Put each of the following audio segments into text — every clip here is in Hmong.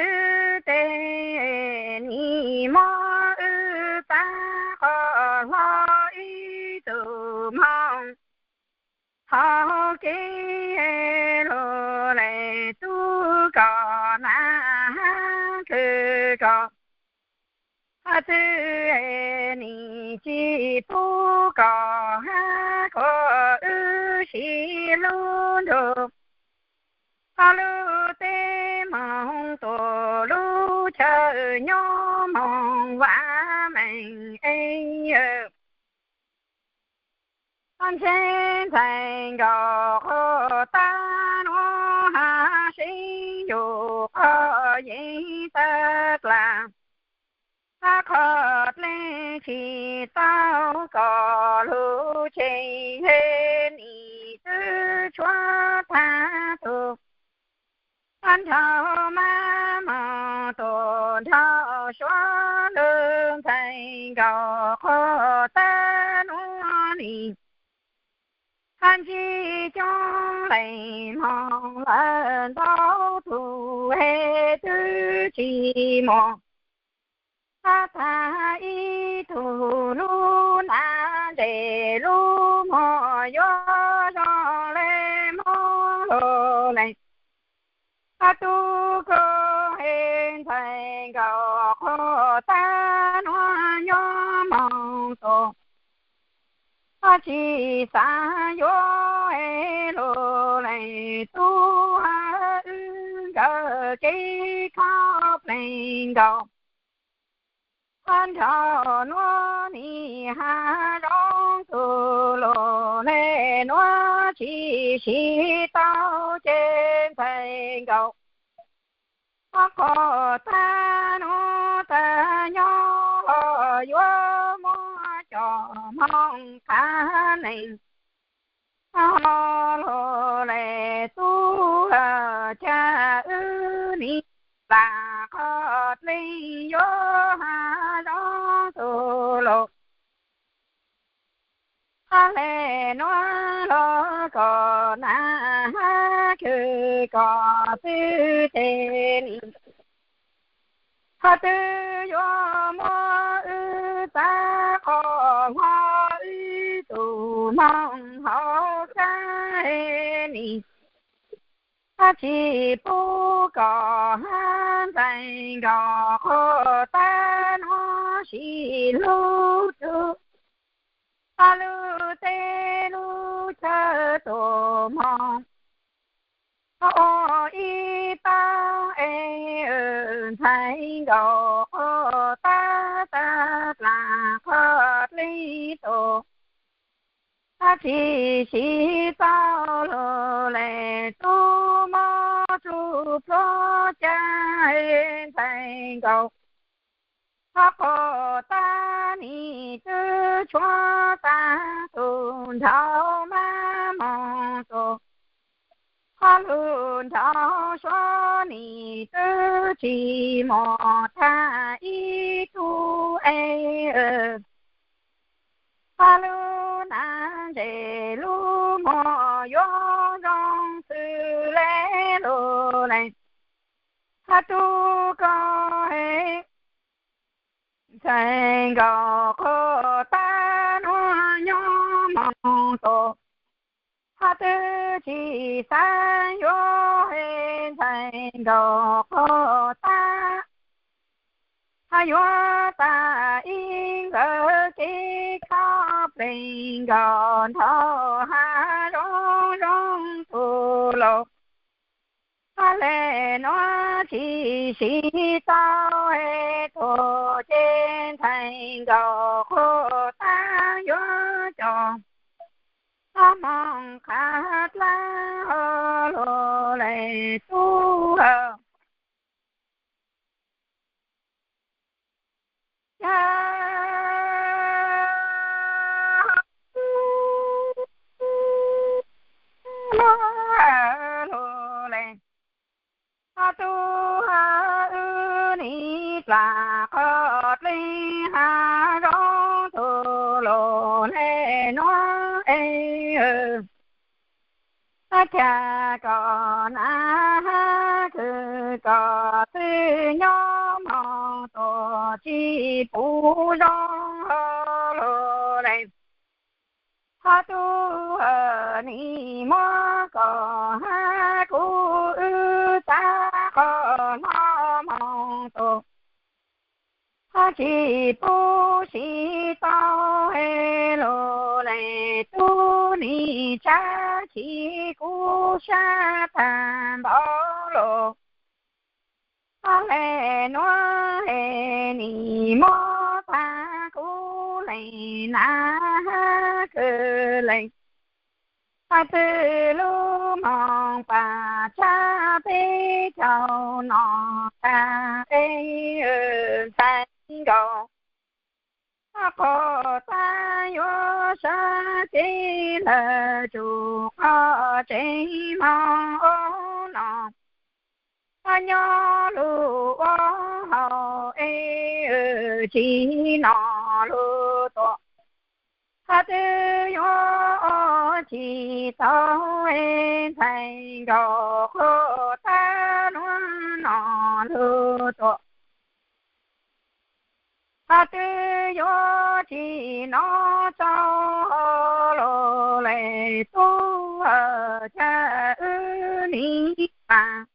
twb teb nim muab wb txav qhov hlob ib tug moog hauv kev lug le tub kom na hab khwv kom hab twb nim tsis pub kom hab kom wb sib hlub nrug hab lub teb moog tu lub chaw nyob moog vav meej es ntsheb ntxhais nkaus qhov tag nuav hab seb yug qhov yeej tag dlaag hab qhov dlej tsis tau kom lug tseg nim twb tshuav tag tug hab nrhaum maj moog tug nrhaum suav lug ntxhais nkaus qhov tag nuav nim hab ntsib coob leej moog lawm ntau tug es twb tsis muaj hab tag ib tug lub nam ntsej lub muag yuav zoo le moog lug le hab tub koj es ntxhais nkaus qhov tag nuav nyob moog tug hab tsis xav yuav es lug le tub hab wb nkawd kev kho pleeg nkaus hab nrhaum nuav nim hab zoo tug lug le nuav tsis sib tau ces ntxhais nkaus hab qhov tag nuav tag nyob los yuav muab coj moog qha neeg hab lug le tub ca wb nim lam qhov dlej yuav hab zoo tug lug hab le nuav los kom nam hab khwv kom twb teg nim hab twb yuav muab wb txav qhov hlob ib tug moog hauv sab nim hab tsis pub kom hab ntxhais nkaus qhov tag nuav sib hlub rua hab lub teb lub chaw tug moog ua ib paug es ntxhais nkaus qhov tag tag dlaag qhov dlej tug hab tsis sib tau lug le tub moog tsuj pluag ca es ntxhais nkaus hab qhov tag nim twb tshuav tag tug nrhaum maj moog tug hab lug nrhaum suav nim twb tsis muaj tag ib tug es hab lub nam ntsej lub muag yuav zoo xws le lug le hab tub koj es ntxhais nkaus qhov tag nuav nyob moog tug hab twb tsis xav yuav es ntxhais nkaus qhov tag hab yuav tag ib nkawd kev kho pleeg nkaus nrhaum hab zoo zoo tug lug hab le nuav tsis sib tau es tug ces ntxhais nkaus qhov tag yuav coj hab moog qha dlaab hab lug le tub hab ca lug le hab tub hab wb nim dlaag qhov dlej hab zoo tug lug le nuav es Cas koj na, kwv koj twb nyob moo tuaj tsis pub zoo lug le. Ho tub nim muab koj hab kuv wb txav qhov hlob moo tuaj, ho tsis pub sib tau lug le. Tub nim tsab txim kuv sab tag npaum lug, le nuav nim muab tag kuv leej nam kwv leej. Twb lub moos pab tsa peb caug no tag es ntxhais nkaus, qhov tag yuav sab kev lawm tsum qhov tseeb moog ua no. Nyob lug ua hauv es tsis nov lug tuaj, twb yuav ua tsis tau es ntxhais nkaus, qhov tag nuav nov lug tuaj, twb yuav tsis nov txaus lug le. Tub cas wb nim mas,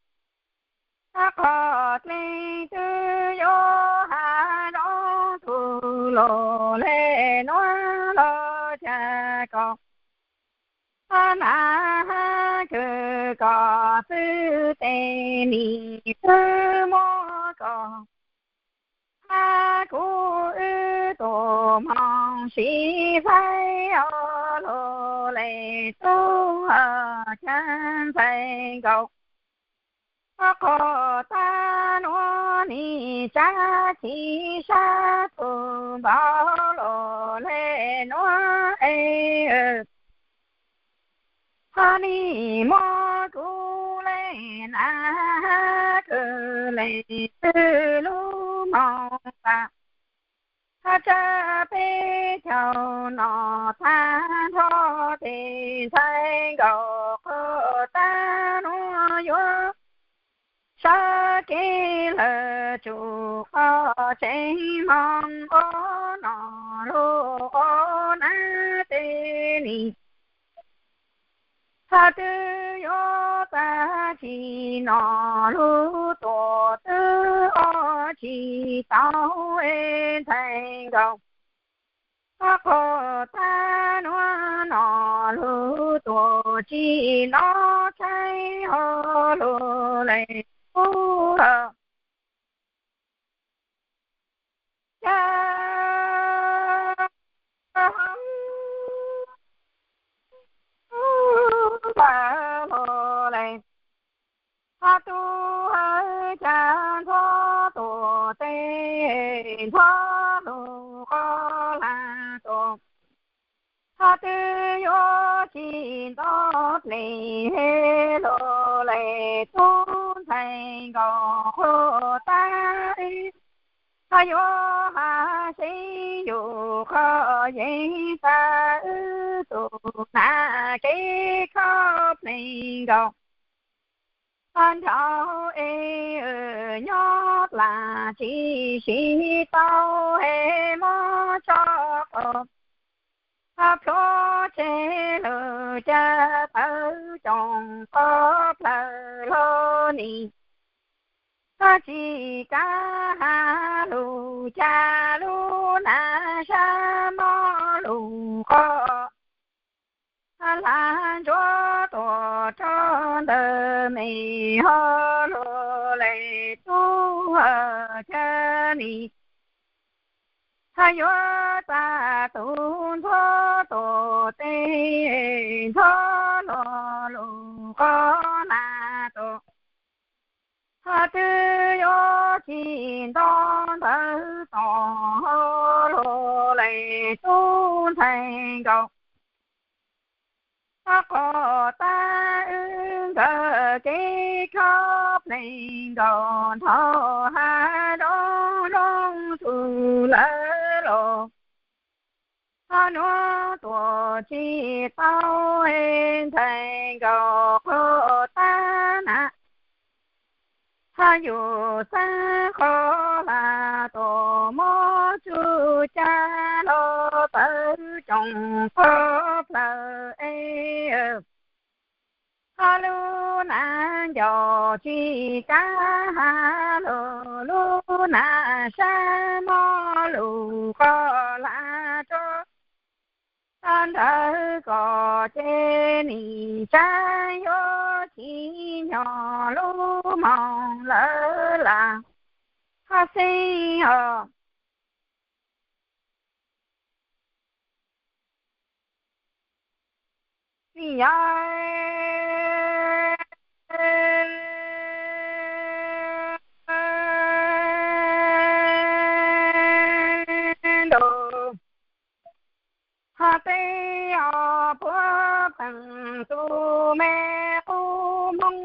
qhov dleej twb yuav has zoo tug lug le. Nuav los cas koj na, kwv koj twb tes nim twb muab koj hab kuv wb tus moos sib faib lug le. Tub cas ntxhais nkaus, qhov tag nuav nim tsab txim sab tug npaum lug le. Nuav es ho nim muab kuv leej nam kwv leej twg lub moos tas, tsab peb caug no tag nrho tes ntxhais nkaus, qhov tag nuav yuav sab kev lawm tsum qhov tseeb moog ua no lug ua na tes nim twb yuav tag tsis nov lug tuaj, twb ua tsis tau es ntxhais nkaus, qhov tag nuav nov lug tuaj tsis nov tshais hlo lug le. Tub cas hab lug le, tub cas ntxhov tuaj tes ntxhov lug qhov lag tuaj, twb yuav tsis nto dleej lug le. Tub ntxhais nkaus, qhov tag yuav has seev yug qhov yeej tas wb tug nam kev kho plees nkaus, nrau es nyob dlaab tsi sib tau es muab tso qhov plhuav tseg lug ca tawv coom qhov plawg lug nim tsis kav has lug ca lub nam sab mob lug qhov lag ntsuav tuaj rau ntawm me ho lug le. Tub cas nim yuav txag tug ntxhov tuaj tes ntxhov lug lug qhov lag tuaj, twb yuav tsis nto ntawv tom lug le. Tub ntxhais nkaus, qhov tag wb nkawd kev kho plees nkaus nrho has zoo zoo tug lawm los nuav tuam tsi tau nthaim nkaus qhov tag na. Hab yus xaav qhov lam tuam mob tsuj cag los tawv tsoom qhov plawg es, hab lub nab ncaus tsi kab hab lug, lub nab sab mob lug qhov lam rua nrawd kom ces nim tsab yuav tsi nyog lub moos lawv lam hab xeeb os. Vim yog ntaus hab teb os puab pheej tus me qub Hmoob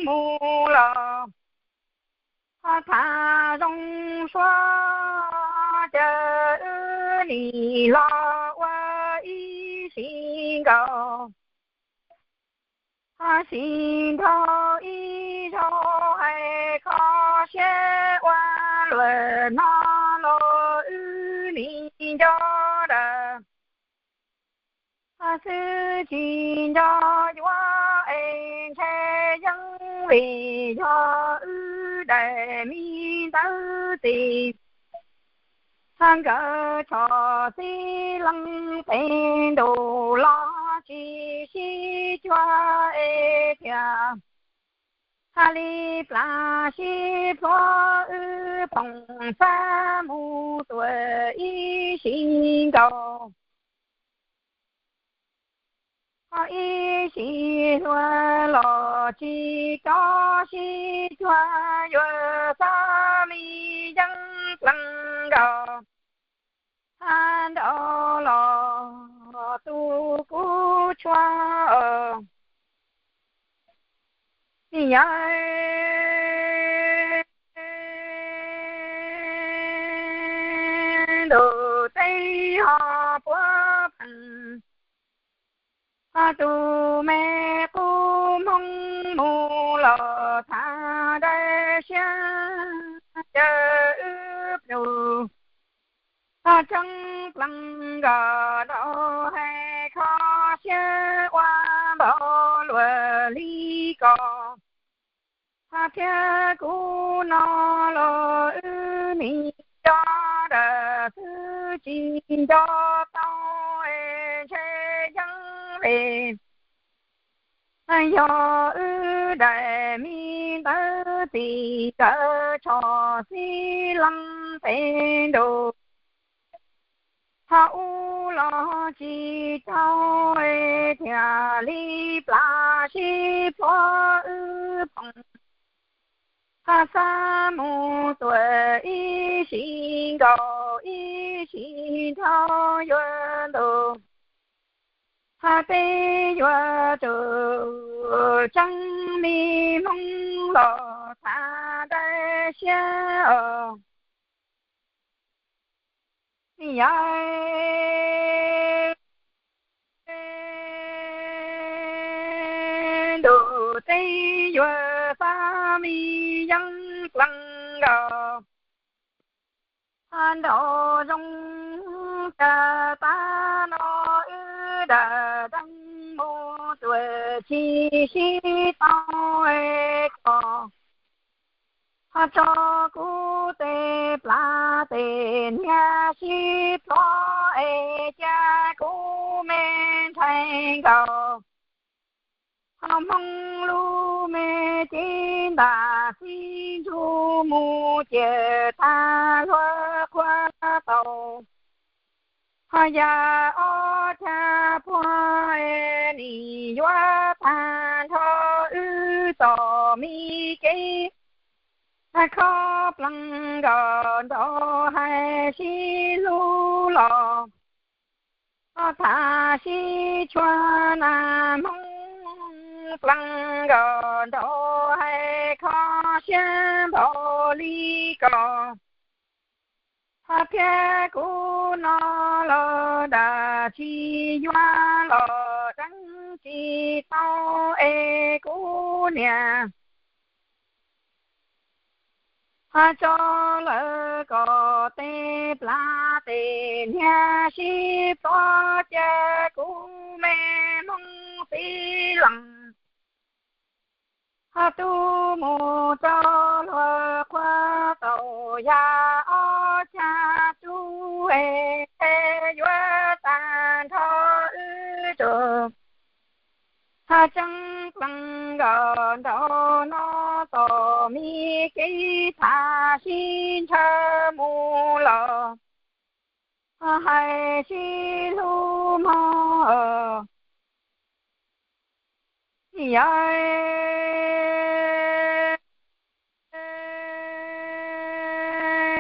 mus los hab tham zoo suab, caw wb nim los ua ib sim nkaus, hab sim nrog ib zaug hais kho siab ua luam no los wb nim nco dawm. Hab xwb tsis nco yuav es ntshe yeej vim yog wb daim me ntawv txim, hab nkawd tshom xib leej pes ntus los tsis sib cuag es tias hab li plas sib pluag wb phoom xab mus tuam ib sim nkaus. Ho ib sim hluas los tsis tau sib cuag yuav xab me yeeb plees nkaus, hab nrau los tu kuv tshuaj yawg ntuj teb ho puab pheej. Hab tus me qub Hmoob mus los tham dawb siab, caw wb plhus hab tseeb plees nkawd nrau hais kho siab ua npaum luag li ko. Hab thiab kuv no los wb nim nco dawm xwb tsis nco tau es ntshe yeej vim yog wb daim me ntawv txim, nkawd tshom xib leej pes ntus, hab ub los tsis tau es tiag li plas sib pluag wb phoom, hab xab mus tuam ib sim nkaus ib sim nrau yuav ntuj, hab peb yuav tsum tseeb me Hmoob los tham dawb siab os. Yawg ntuj teb yuav xab me yeeb plees nkaus, hab nrau zoo tas tag no wb dawm deev mus tuam tsis sib tau es kom hab tso kuv tes plab tes hniab sib pluag es ca kuv me ntshai nkaus. Ho Hmoob lub me cev ntam xib ntsug mus ces tag hluas qhuav tau. Ho yam ob cag puag nim yuav tag nrho wb txom me kev, hab khob plees nkaus nrau hais sib hlub los, ho tham sib tshuaj na Hmoob plees nkaus nrau hais kho siab npaum li ko. Ho thiab kuv no los dab tsi yuav los tseeb tsis tau es kuv niam ho tso lawv kom tej plas tej niag sib plhuav cia kuv me hmoob txiv lees ho tuaj mus rau luag qhua tau yam ob cag tub es yuav tag nrho wb tus ho tseeb plees nkaus nraum no tau me kev tham sib ntshaw mus los ho hais sib hlub mog. Yog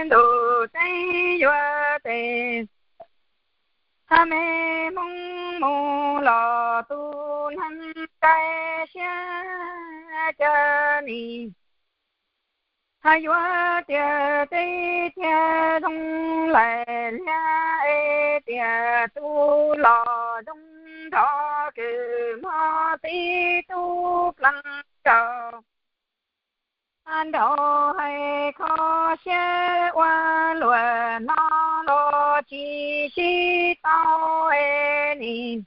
ntuj tseeb yuav tes ho me hmoob mus los tus neeg kaim siab ca nim ho yuav tias teb thiaj zoo lais liab es tias tus los zoo nrog kws mog tib tug plees nkaus nraug hais kho siab ua luam no los tsis sib tau es nim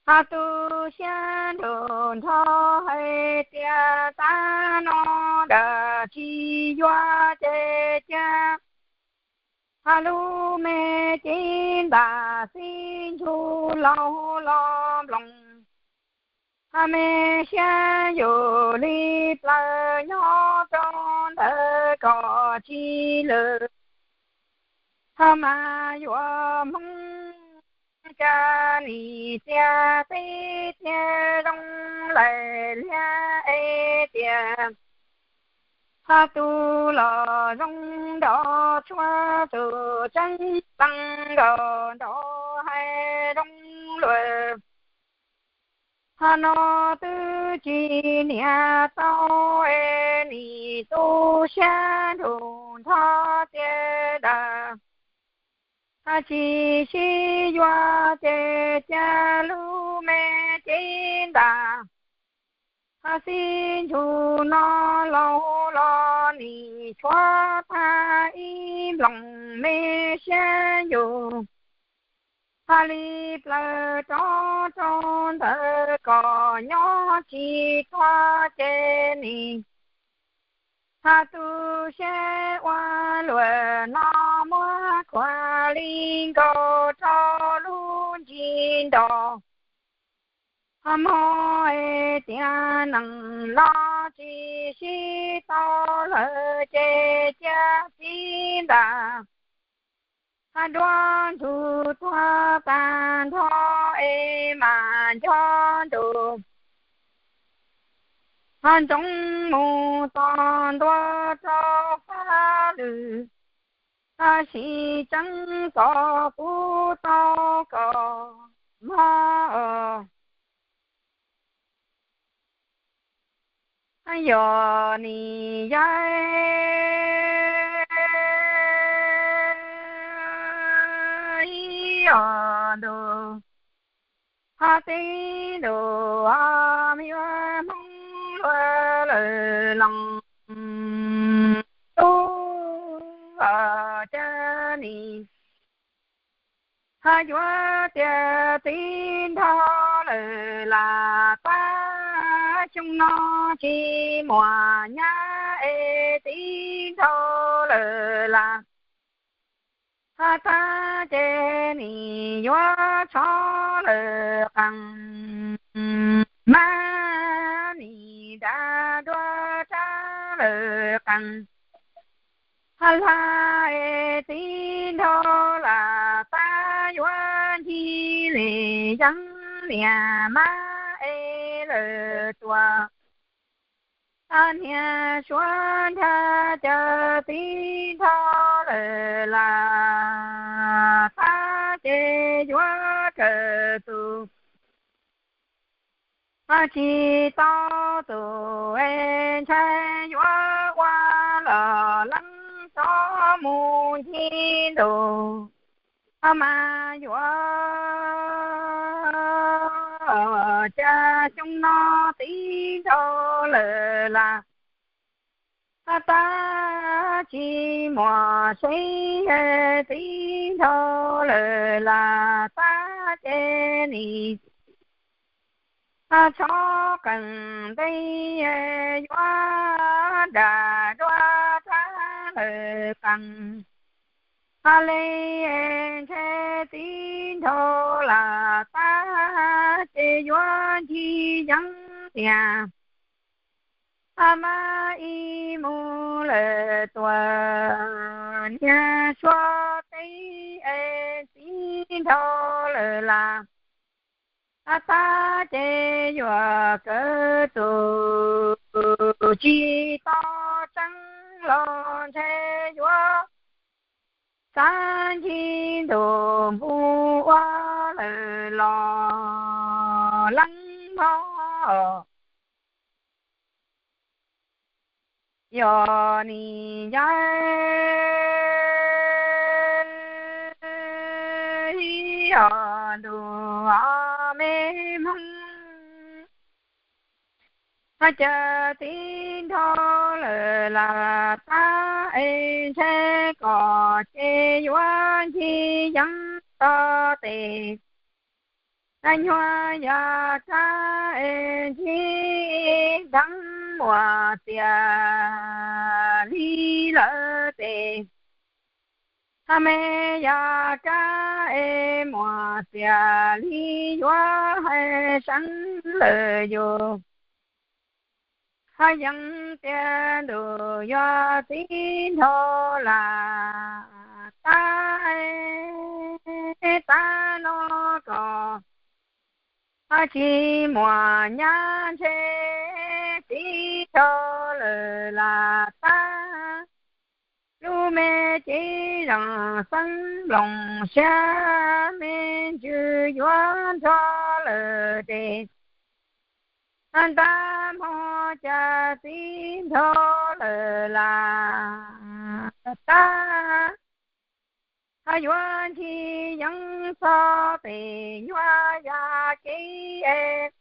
ho tu siab nrug nrho hais tias tag no dab tsi yuav ces cia ho lub me cev ntam xib ntsug laus los nploos ho me siab yus li plaws nyob rau ntawd kom tsis lwm ho mas yuav hmoob ca nim tias teb thiaj zoo lais liab es tias ho tus los zoo nrog tshua tus tseeb plees nkaus nraug hais zoo luam ho no twb tsis niam tau es nim tu siab nrug nrho tias dab ho tsis sib yuav ces cia lub me cev ntam ho xib ntsug no laus los nim tshuav tag ib nploos me siab yus ho li plaws rov rau ntawd kom nyob tsis tuag ces nim ho tu siab ua luam no muab khuam li nkaus rau lub ntsis nrog ho mog es tias neeg no tsis sib tau lawm ces cia txiv ntam ho duab ntsug tuag tag nrho es mas nco nrug ho ntsoov mus txog ntua rau fab lwm ho sim tseeb txog kuv tau kom mog. Yog nim yog ib yog ntus ho tib ntus ho me yuav hmoob luag lawm los tub ho ca nim ho yuav tias txiv nrog lawm las pab xyoo no tsis muaj nyab es txiv nrog lawm las ho tag ces nim yuav tso lawm qees mas nim dag dua rab lawm qees ho hla es txiv nrog las pab yuav ncig li yeeb niam mab es lawm tuaj ho niag suav nrag caw txiv nrog lawm las pab ces yuav kawm tus ho tsis tau tus es ntshai yuav ua los leej tso mus ncig ntus Mas yuav cas xyoo no tib nrho lawm las, tab tsis muaj seeb, tib nrho lawm las tab ces nim txhob qees ntev, yuav dag dua rab lawm qees. Hab le ntshe tib nrho las tab ces yuav ncig yeeb tiag. Hab mas ib mus lawm tuaj niag Suav teb es tib nrho lawm las, tab ces yuav kawg tus tsis tau tseeb los ntshe yuav xav ncig ntuj npug ua lawm los leej hos. Yog nim yaib os ntuj os me Hmoob, cas tib nrho lawm las tab es ntshe kom ces yuav ncig yeeb tog tes. Nyuag yaj kab es ncig dheev muas txias li lawm tes. Hab me yaj kab es muas txias li yuav hais seeb lawm yus. Hab yeeb tiag ntuj yuav tib nrho las tab, tab no kom hab tsis muaj nyab ntshe tib nrho lawm las tab. Lub me cev zoo xeeb nploos siab me ntsws yuav nrho lawm tes. Ntab hmo cas tib nrho lawm las tab, hab yuav ncig yeeb txog pem nyuag yaj kev es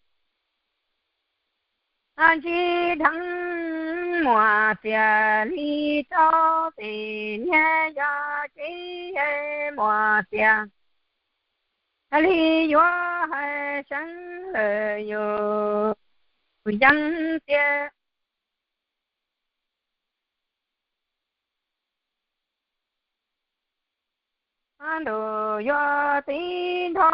ncig dheev muas txias li rau pem niag yaj kev es muas txias li yuav hais seeb lawm yus yeeb tiag. Ntuj yuav tib nrho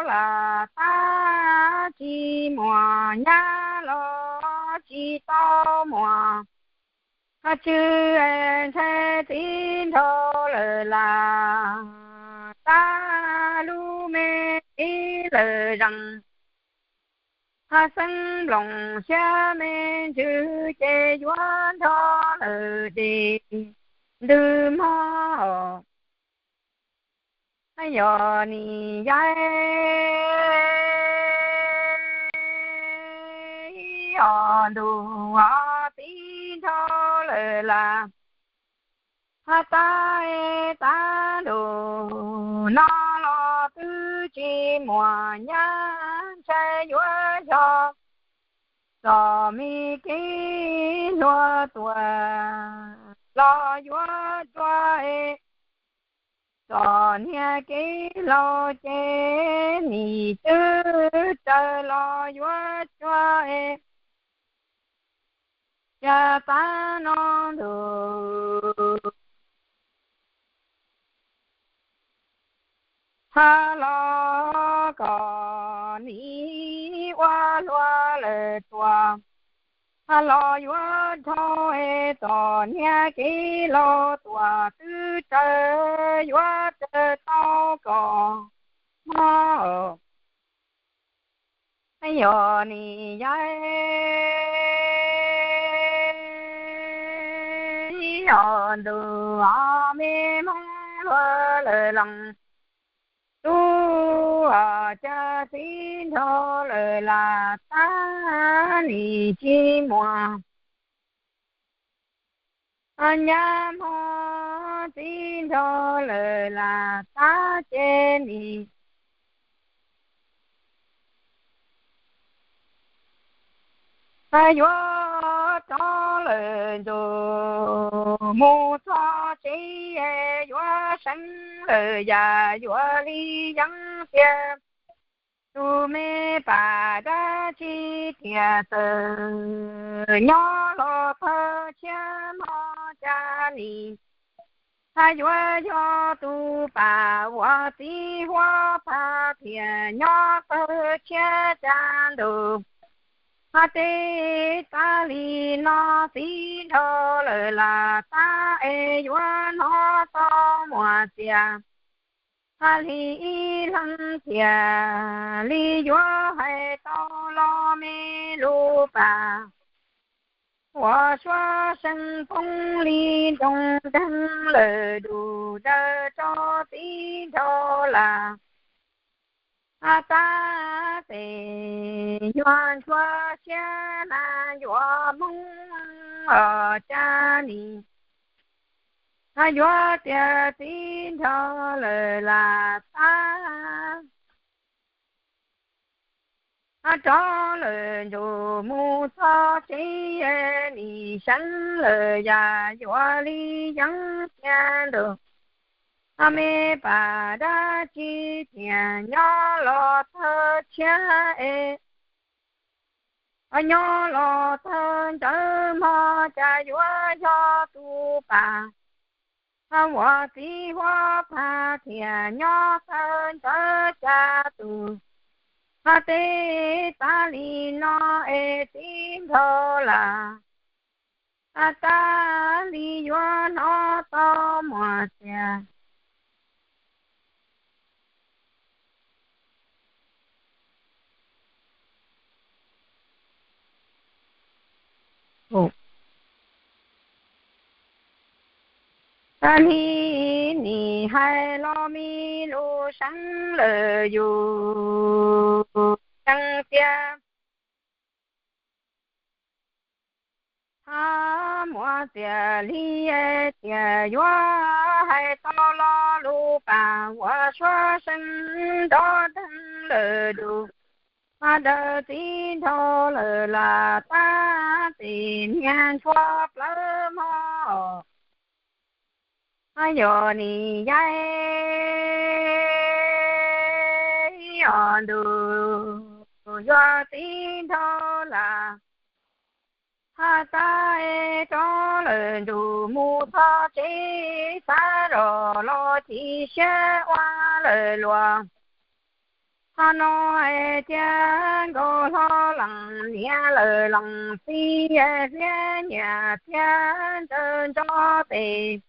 las tab tsis muaj nyab los tsis tau muaj tswv es ntshai tib nrho lawm las tab lub me tib lawm zees. Hab xeeb nploos siab me ntsws ces yuav nrho lawm ces ntws mog. Yog nim yaib os ntuj os tib nrho lawm las hab tab, tab ntuj no los twb tsis muaj nyab ntshai yuav yog txom me kev hluas tuaj los yuav ruaj es txom nyuag kev laus ces nim twb raws los yuav ruaj es cas tab no ntuj hab los kom nim ua hluas lawm tuaj hab los yuav dhau es txom nyuag kev laus tuaj twb raws yuav raws tau kom mog. Yog nim yaib os ntuj os me Hmoob hluas lawm los tub os cas tib nrho lawm las tab nim tsis muaj nyab hmo txiv nraug lawm lam tag ces nim yuav rov lawm ntus mus txog tsev, yuav seev lawm yam yuav li yeeb tiag. Tus me pam dab tsi tiag txawm nyob los thawj tshiab hmo cas nim yuav yog tus pam uas txiv huab phaj thiaj nyob thawj tshiab cas ntus. Hos tej tas li no txiv nraug lawm lam tag es yuav hnov tau Muam Txias hais li ib leeg tiag li yuav hais tau los me lub pam uas suav seev poob li nroo nreeg lawm dub dawb rau txiv nraug lam tag tes nyuag ntsuag siab na yuav hmoo os cas nim yuav tias txiv nraug lawm lam tag rov lawm ntus mus txog tsev nim seev lawm yam yuav li yeeb tiag ntus. Hos me pam dab tsi tiag nyob los thawj tshiab es nyob los thawj ntsawv hmo cas yuav yog tus pam uas txiv huab phaj thiaj nyob thawj ntsawv cas tus. Hos tej tas li no es txiv nraug lam tag li yuav hnov tau Muam Txias tas li nim hais los me lub seev lawm yus yeej tiag. Hos Muam Txias li tias yuav hais tau los lub pam uas suav seev nrov nreeg lawm dub dawb txiv nraug lawm lam tag tes niag ntsuag plawv hmo yog nim yaib os ntus yuav txiv nraug lam tag rov lawm ntus mus txog tsev xav zos los chim siab ua lawm luag. Hos no es thiab nkaus hlo lees niam lawm lees txiv, liab nyiam thiab ntsawg ntso tes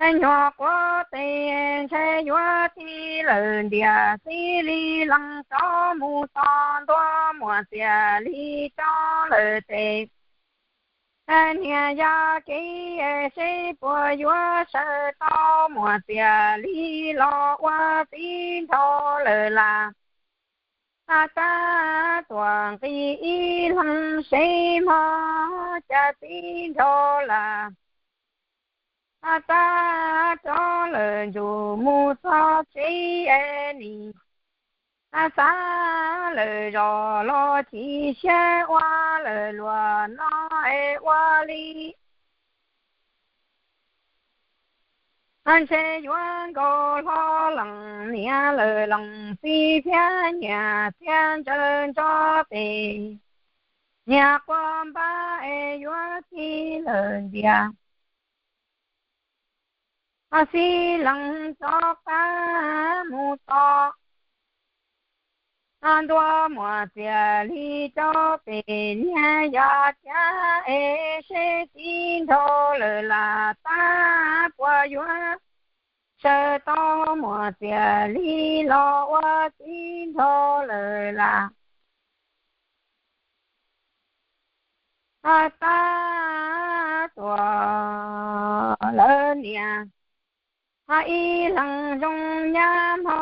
nyuag quav tes ntshe yuav txij lawm ntiag txij li lees rov mus tos ntua Muam Txias li rov lawm tes niag yaj kev seb puas yuav sawv tau Muam Txias li los ua txiv nraug lawm lam tag tuam nqi ib leeg seb hmo cas txiv nraug lam tag rov lawm ntus mus txog tsev nim xav lawm zos los chim siab ua lawm luag no es ua li ntshe yuav nkaus hlo lees niam lawm lees txiv thiab nyiam thiab ntsawg ntso tes niag quaj npab es yuav txij lawm ntiag. Hos xib lees rov qab mus tos ntua Muam Txias li rau pem niag yaj kiab es seb txiv nraug lawm lam tag puas yuav sawv tau Muam Txias li los ua txiv nraug lawm lam tag tuam lawm niam ib leeg zoo nyab hmo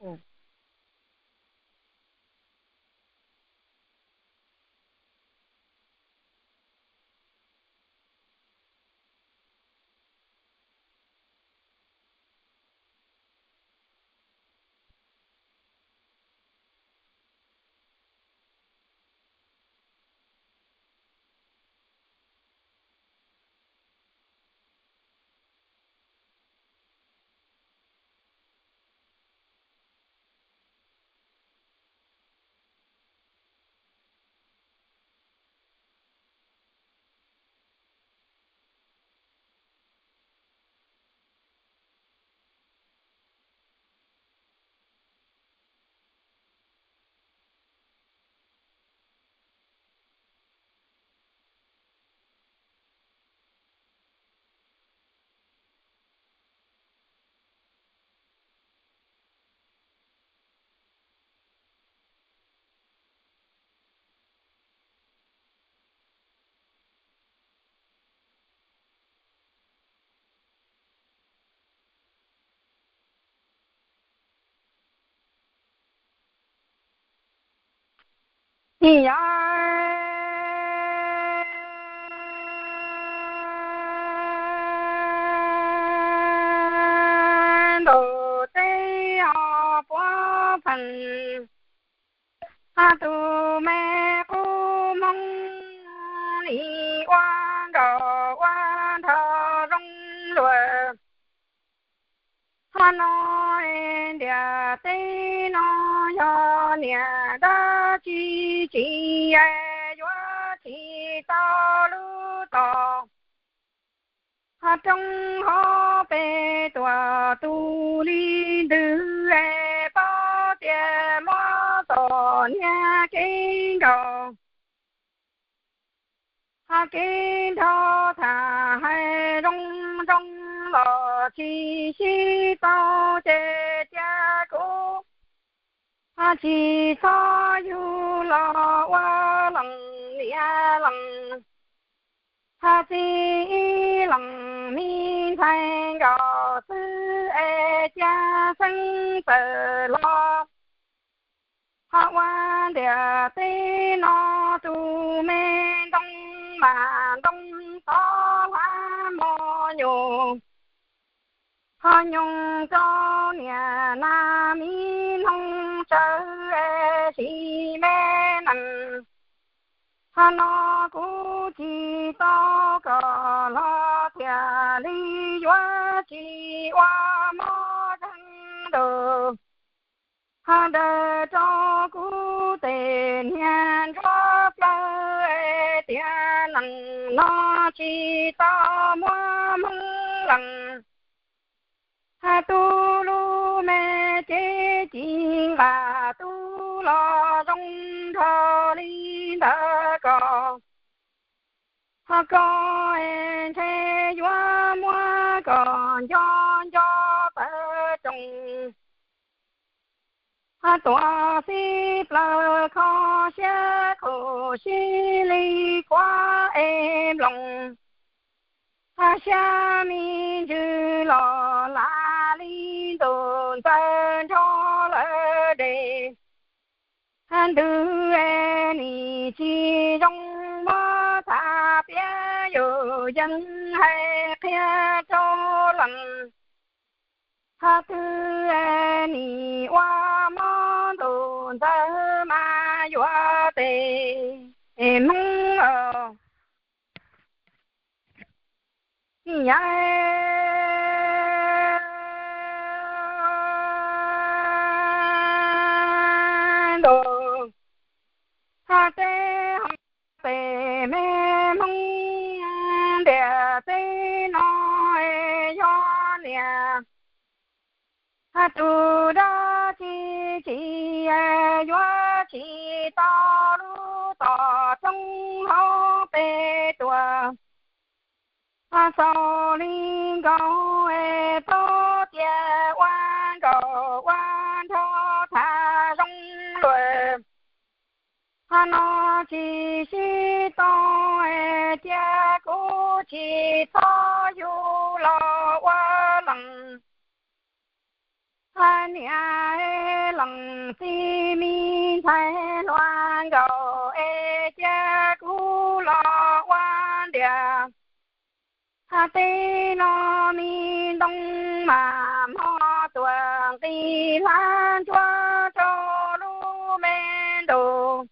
Nim yog ntuj teb os puav pheej, tus me qub Hmoob nim ua nkauj ua nraug zoo luaj. Ho no ntiaj teb no yog niam dab tsi tsis yuav tsis tau lub tos. Ho roob hauv pes tuam tus li ntws es paub tias muab txom nyem kev nkaum. Ho kev nrog tham hais zoo zoo los tsis sib tau ces cia kuv ho tsis txhob yug los ua leej niam leej. Ho txiv leej me ntxhais nkaus xwb es cia xeeb txawm los. Ho ua ntiaj teb no tus me ntoo mas ntoo tov hlab mos nyuj. Ho nyoog rau niam nas mi noog tsawv es sim me nees. Ho no kuv tsis tau kom los thiaj li yuav tsis ua mob zeeg ntuj. Ho daws rau kuv tes niag ntsuab plawv tias neeg no tsis tau muab Hmoob leej. Ho tu lub me cev ci nqa tu los zoo nrog li ntawd ko. Ho koj es ntshe yuav muab koj nco nco tawv rooj. Ho tuam xib plaws kho siab khuv sib li kuav es nploos. Ho xyab me ntsws los lam li ntuj ntxawg nrho lawm dej. Ho ntws es nim tsis zoo muab tham piav yus yeej hais qhia rau leej. Ho twg es nim ua mob ntuj ntxawg mas yuav tes Hmoob nyav ntuj. Ho teb ho pem me Hmoob ntiaj teb no yog niam. Ho tus dab tsi tsis yuav tsis tau lub tos roob hauv pes tuam. Ho xaus li nkaus es paub tias ua nkaus ua nraug tham zoo luaj. Ho no tsis sib tau es cia kuv tsis txhob yug los ua leej. Niam leej txiv me ntxhais hluas nkauj es cia kuv los ua ntiag. Tej no me ntoo mas hmo tuaj nqis hlab ntsuab rau lub me ntuj,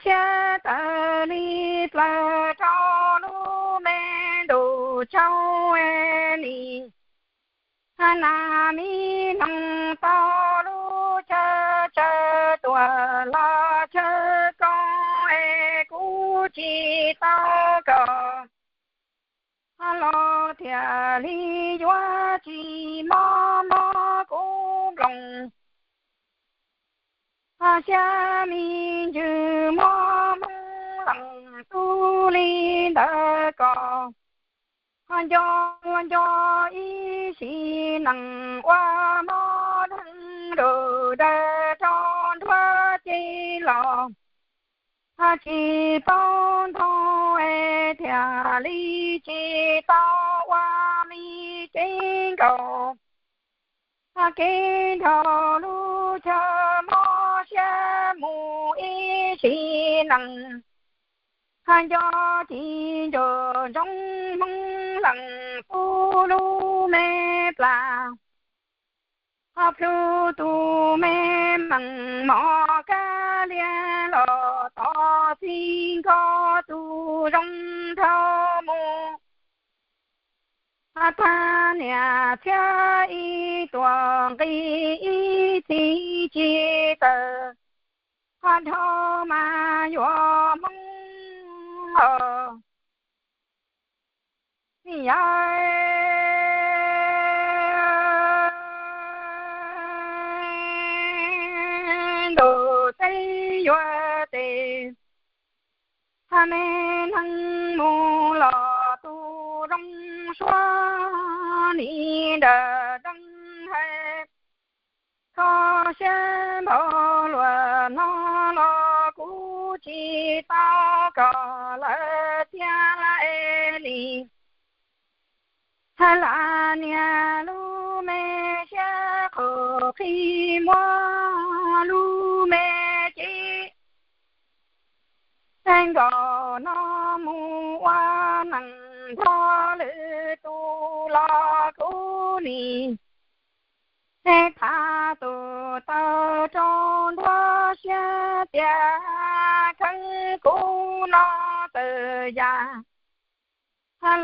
tshiab tawm li plaws rau lub me ntuj tsaus nis. Nas me noog tau lub chaw tsawv tuaj los chaw koob es kuv tsis tau kom los thiaj li yuav tsis mob mob kuv nploos. Xyab me ntsws muaj hmoov leej tub li ntawd kom nco nco ib sim neej ua mob dheev rau dawg rau nruab cev los tsis paub ntho es thiaj li tsis tau ua me cev nkaus. Kev nrog lub chaw mob siab mus ib sim neej, nco ci nco ntsoov hmoov leej tub lub me plas. Plhws tus me meej mom kab lias los tos txij nkawm tus zoo dhau mus. Thaj niam txhiab ib tuam nqi ib txhis tsis tawm, dhau mas yuav hmoov os. Yawg ntuj teb yuav tes, me neeg mus los tus zoo suab ni nrawm deeb hais. Kho siab npaum luaj no los kuv tsis tau kom lawv txia es li. Hais las niam lub me siab qhuav qhib muab lub me cev nkaus no mus ua neej nrog lwm tus los kuv nim thav tus taw rau nruab siab tias kheev kuv no txawm yam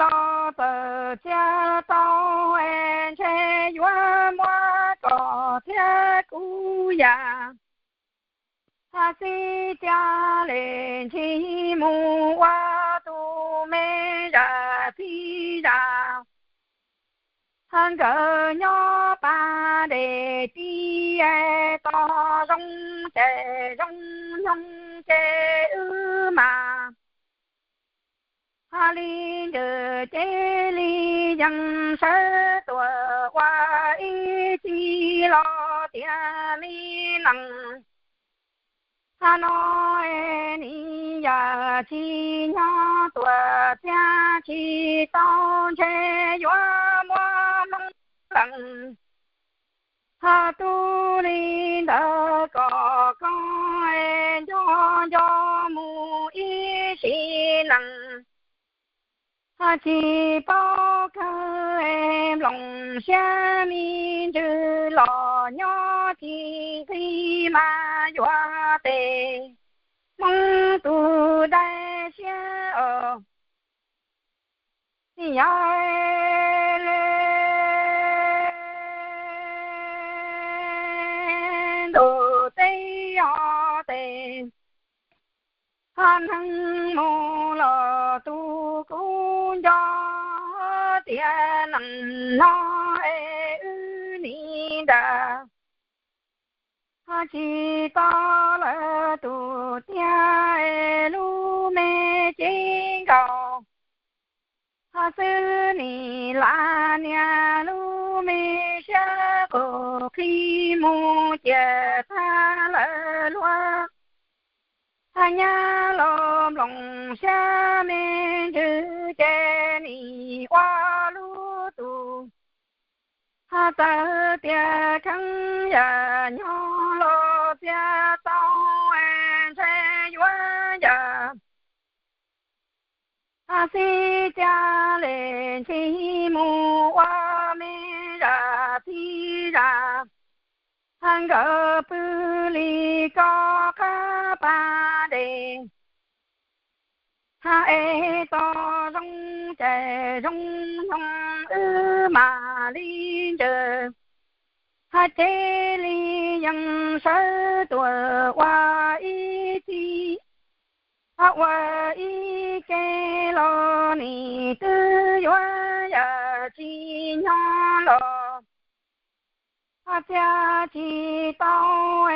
los txawm txia tau es ntshe yuav muab kom thiab kuv yam. Xib tias le ntsis mus ua tus me zam txiv zam. Nkawd nyob pas dej tib tos zoo ces zoo nyoog ces wb mas ha li ntsws ces li yees sawv tuaj ua ib txhis los tias li nees ha no es nim yam tsis nyob tuaj txia tsis tau ntshe yuav muab hmoob lees ha tub li ntawd kom koj nco nco mus ib sim nees. Tsis paub kawg nplooj siab me ntsws los nyob tsis nqig mas yuav tes hmoob tus dai siab os. Yawg ntuj teb yog tes, neeg mus los tus kuv nco tias nees no es wb nim nram tsis tau lawv tus tiag es lub me cev nkaus xwb nim las niag lub me siab qus qhib mus cia tag lawv luag. Nyab los nplooj siab me ntsws ces nim ua lub tus Txawm tias kheev yam nyob los txias tau, ntshai yuav yam xib cia li ntsis mus ua me zam txij zam. Nkawd pw li koj qab pas dej, es tos zoo ces zoo, nyoog wb mam li ncaws. Cia li yeej sawv tuaj ua ib txij, ua ib ke los nim twb yuav yam tsis nyob los txias tsis tau,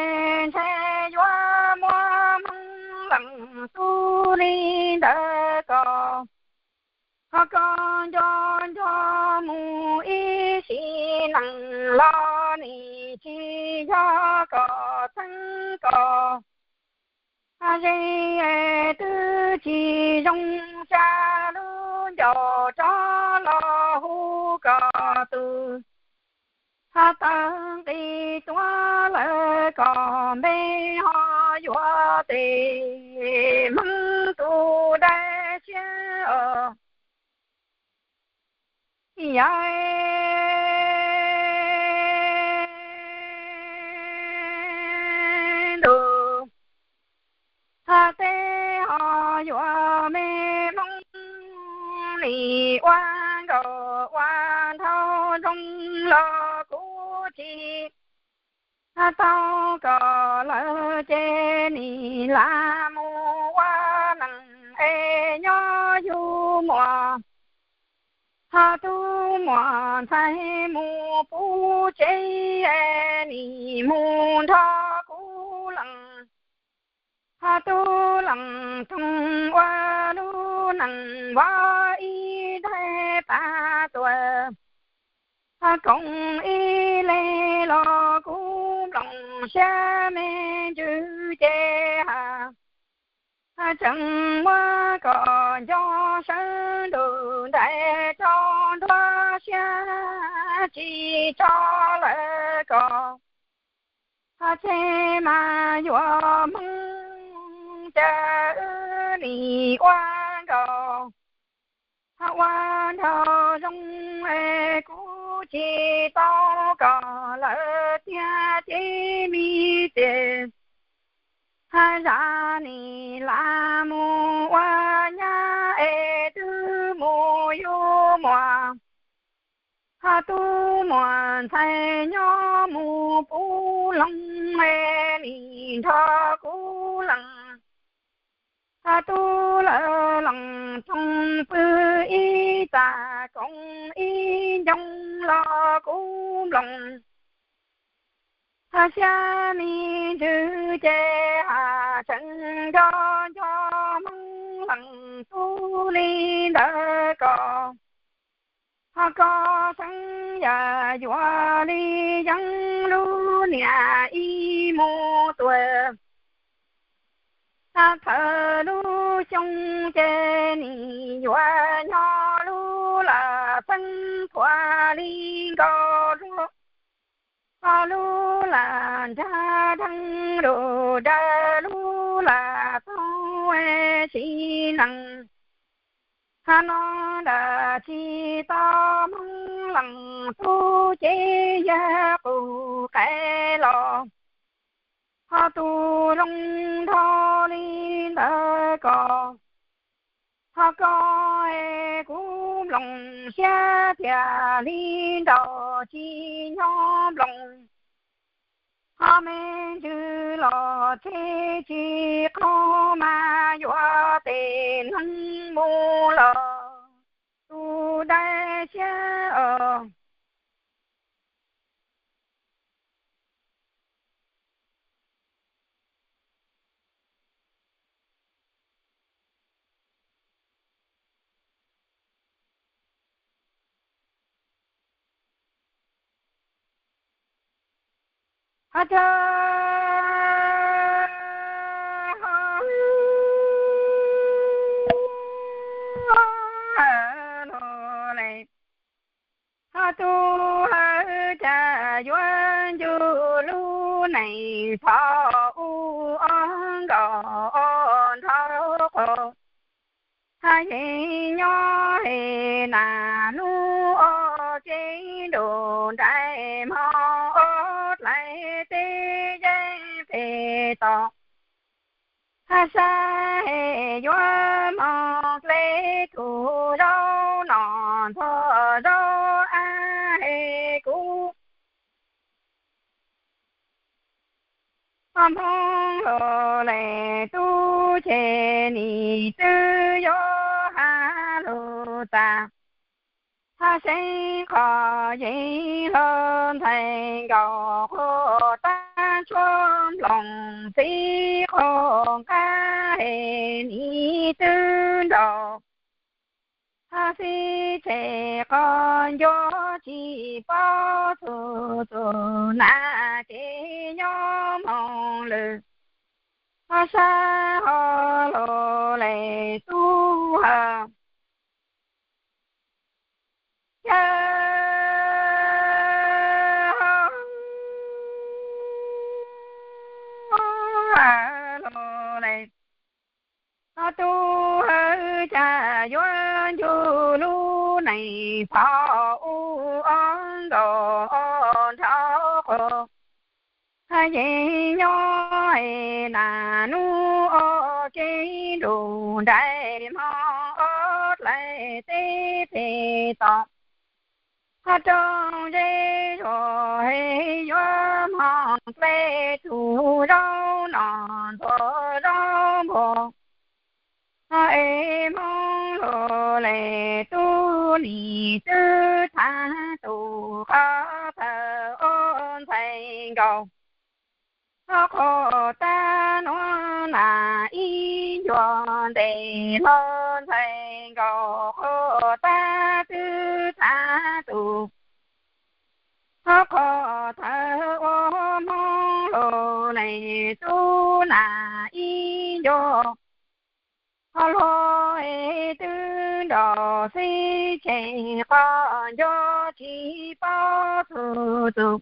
ntshai yuav muaj hmoov leej tub li ntawd ko. Ho koj nco nco mus ib sim neej los nim tsis yog kom txeeb kom ze, twb tsis zoo tsa lub ncauj rov los hu kom tus tawg nqi tuav lawm kom npe ho yuav tes hmoob tus dab siab os. Yawg ntuj, tej ho yuav me hmoob nim ua nkaus ua nthau zoo los kuv tsis tau kom lawm ces nim lam mus ua neej es nyob yug muam. Ho tub muam ntxhais mus puv tsev, nim mus nrog kuv lees. Ho tub lees roog ua lub neej vov ib daim pab tuaj. Ho koom ib leeg los kuv nplooj siab me ntsws ces ha, tseem muab kom nco sawv ntuj ntais rau nruab siab tsis tso lawm ko. Ho tseg mas yuav hmoob cas wb nim ua nkaus. Ho ua nraug zoo es kuv tsis tau kom lawm tiag ces me txiv. Ho zam nim lam mus ua nyab es twb mus yug muam. Ho tub muam ntxhais nyob mus puv loog es nim nrog kuv lees. Ho tub lawv lees roog pw ib txaj koom ib ncoo los kuv nplooj. Ho siab me ntsws ces ha tseem nco nco hmoob lees tub li ntawd ko. Ho koj xeeb yam yuav li yeeb lub niam ib mus tuaj. Txhawm lub xyoo ces nim yuav nyob lub lam xeeb qhuav li nkaus lub, ho lub lam nrag dheev lus dawb lub lam tau sim neej. Ho no ntawm tsis tau hmoob lees tub ces yawg qus qai los. Ho tus zoo nrog li ntawd ko. Ho koj es kuv nplooj siab tiag li nraug tsis nyob nplooj. Ho me ntsws los tseg tsis qaug mas yuav tes neeg mus los tus dab siab os. Ho tub hawv lub neej thov ub ob nkaus ob nrov quas. Hab yeej nyob he nas nub ob ceeb nrug nraim hmo ob dlaim teb yeeb pem toj. Hab sab he yuav moog dleb tug zaub no ntxhua zaub ab he kuv Hmoob lug le tub ces nim twb yuav has lug tas. Hab seeb qhov yeej lug ntxhais nkaus quas tab tshuab nploos txiv quas nqab es nim twb nraus. Hab xib tseg qhov ncuav tsis paub txug txug na kev nyob moog lwm. Hab sab ho lug le tub ha yawg lug le. Tub hawj ca yuav ncu lub neej thov ub ob nkaus ob nrov quas. Hab yeej nyob nas nub ob ceeb nrug nraim hmo ob dlaim teb pem toj. Hab rooj zeb zuag he yuav moog dleb tug zaub no ntxhua zaub npua. Hab es Hmoob lug le tub nim twb thaam tug qhov thawj ua ntxhais nkaus. Hab quas tab nuav nas ib ncua ntes hlo ntxhais nkaus quas tab twb thaam tug. Hab quas thawj ua Hmoob lug le tub nas ib ncua hlo es twb nraus xib tseg qhov ncuav tsis paub txug txug.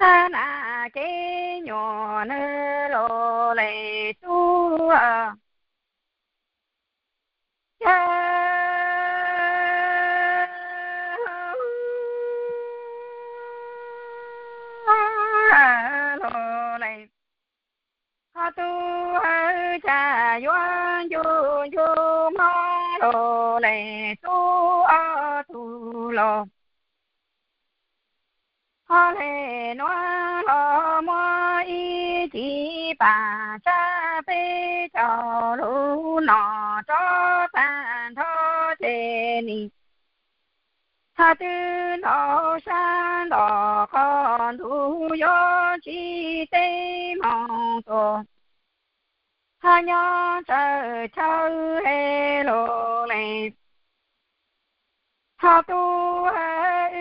Hab na kev nyuam nwg lug le tub yawg lug le. Hab tub hawj ca yuav ncu ncu Hmoob lug le tub ob tug lug. Hab le nuav hlo muab ib ci pam sab peb caug lug no rov tag nrho ces nim hab twb ntaus sab ntawm qhov ntug yuav tsis teb moog tuaj. Hab nyob tsawg chaw he lug le. Hab tub hawj wb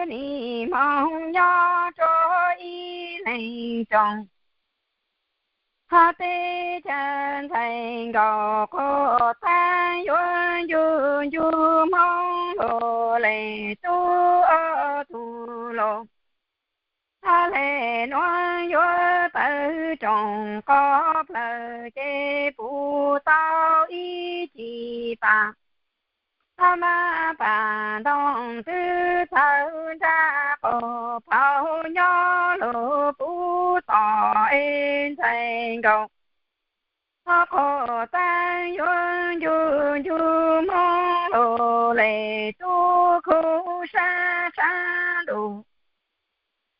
nim moog nyob rua ib leeg tsoom. Hab teb chaws ntxhais nkaus quas tab yuav ncu ncu Hmoob lug le tub ob tug lug. Hab le nuav yuav tawm rooj qhov plawg ces puv tau ib ci pam. Hab mab pam ntoo twb txhawv nraag quas phauj nyob lug puv tom es ntxhais nkaus. Hab quas tab yuav ncu ncu Hmoob lug le tub khuv sab sab ntuj.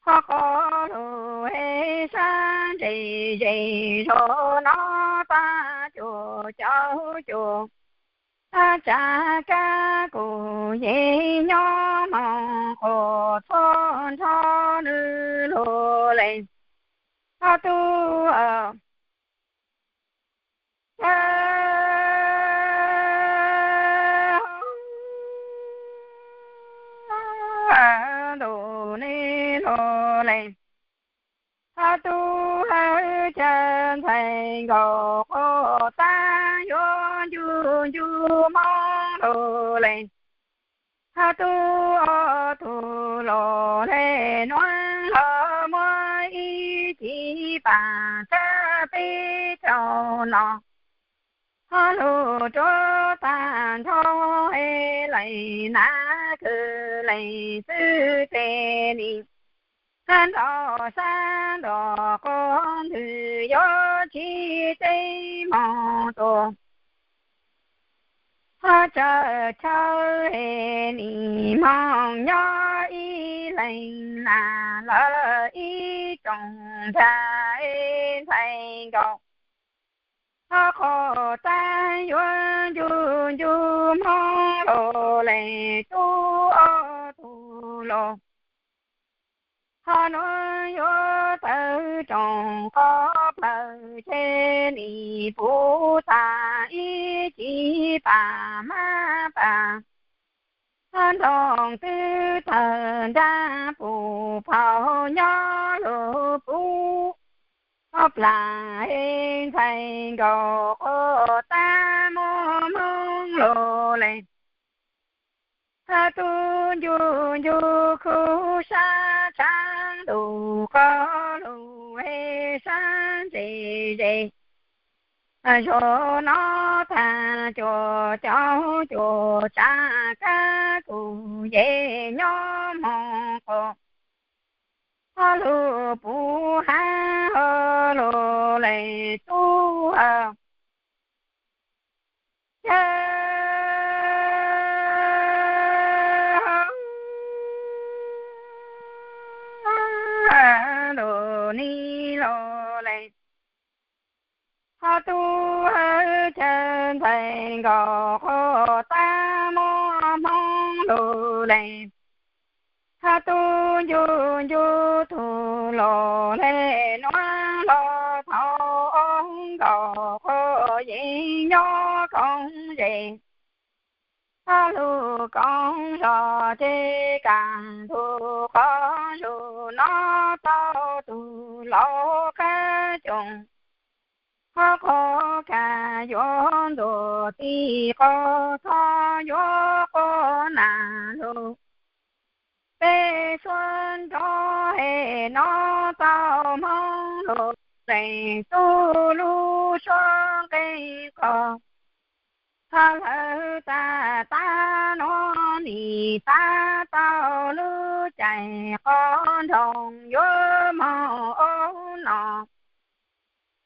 Hab quas lug he sab ntse ze zog no pab cuam caum cuam. Hab tsav kab kuv yeej nyob moog quas txhua nrho nwg lug le. Hab tub yawg ntuj ne lug le. Hab tub hawj ca ntxhais nkaus quas tab yuav ncu ncu Hmoob lug le. Hab tub ob tug lug le nuav hlo muab ib pas tsab peb caug no, ho lug rua tag nrho leej nab kwv leej txwv tes nim, ntaus sab ntaus quav ntws yuav tsis teb moog tua. Ho tsawg chaw nim moog nyob ib leeg na lawm ib tsoom nraag ntxhais nkaus. Ho qhov taag yuav ncu ncu Hmoob lug leej tub ob tug lug. Ho nuav yuav tawg rooj qhov plawg ces nim puv tag ib chim pas mab pas. Nroog twb tawg nraag puv phauj nyob lug puv, plag ntxhais nkaus qhov taag muaj Hmoob lug leej. Tub ncu ncu khuv sab tshav ntuj qhov lug sab ntse ze. Zaum no tag cuaj caug cuaj tsav kab kuv yeej nyob moog qhov lug puv hab lug leej tub. Yog lug nim lug leej, ho tub hawv chaw ntxhais nkaus qhov taag muaj Hmoob lug leej. Ho tub ncu ncu tug lug leej nuav lug thaum nkaus qhov yeej nyob koom zej. Ho lug koom zog ces kaag tug qhov zug no tau tug laug qab coom. Ho qhov kaag yuav ntuj tim qhov thov yuav quas nas lug. Peb suav nrov hej no tau Hmoob lug leej tub lub suab nqeeb qos. Ho lawv tag tag nuav nim tab tau lub caij qhov nroog yuav moog ua no.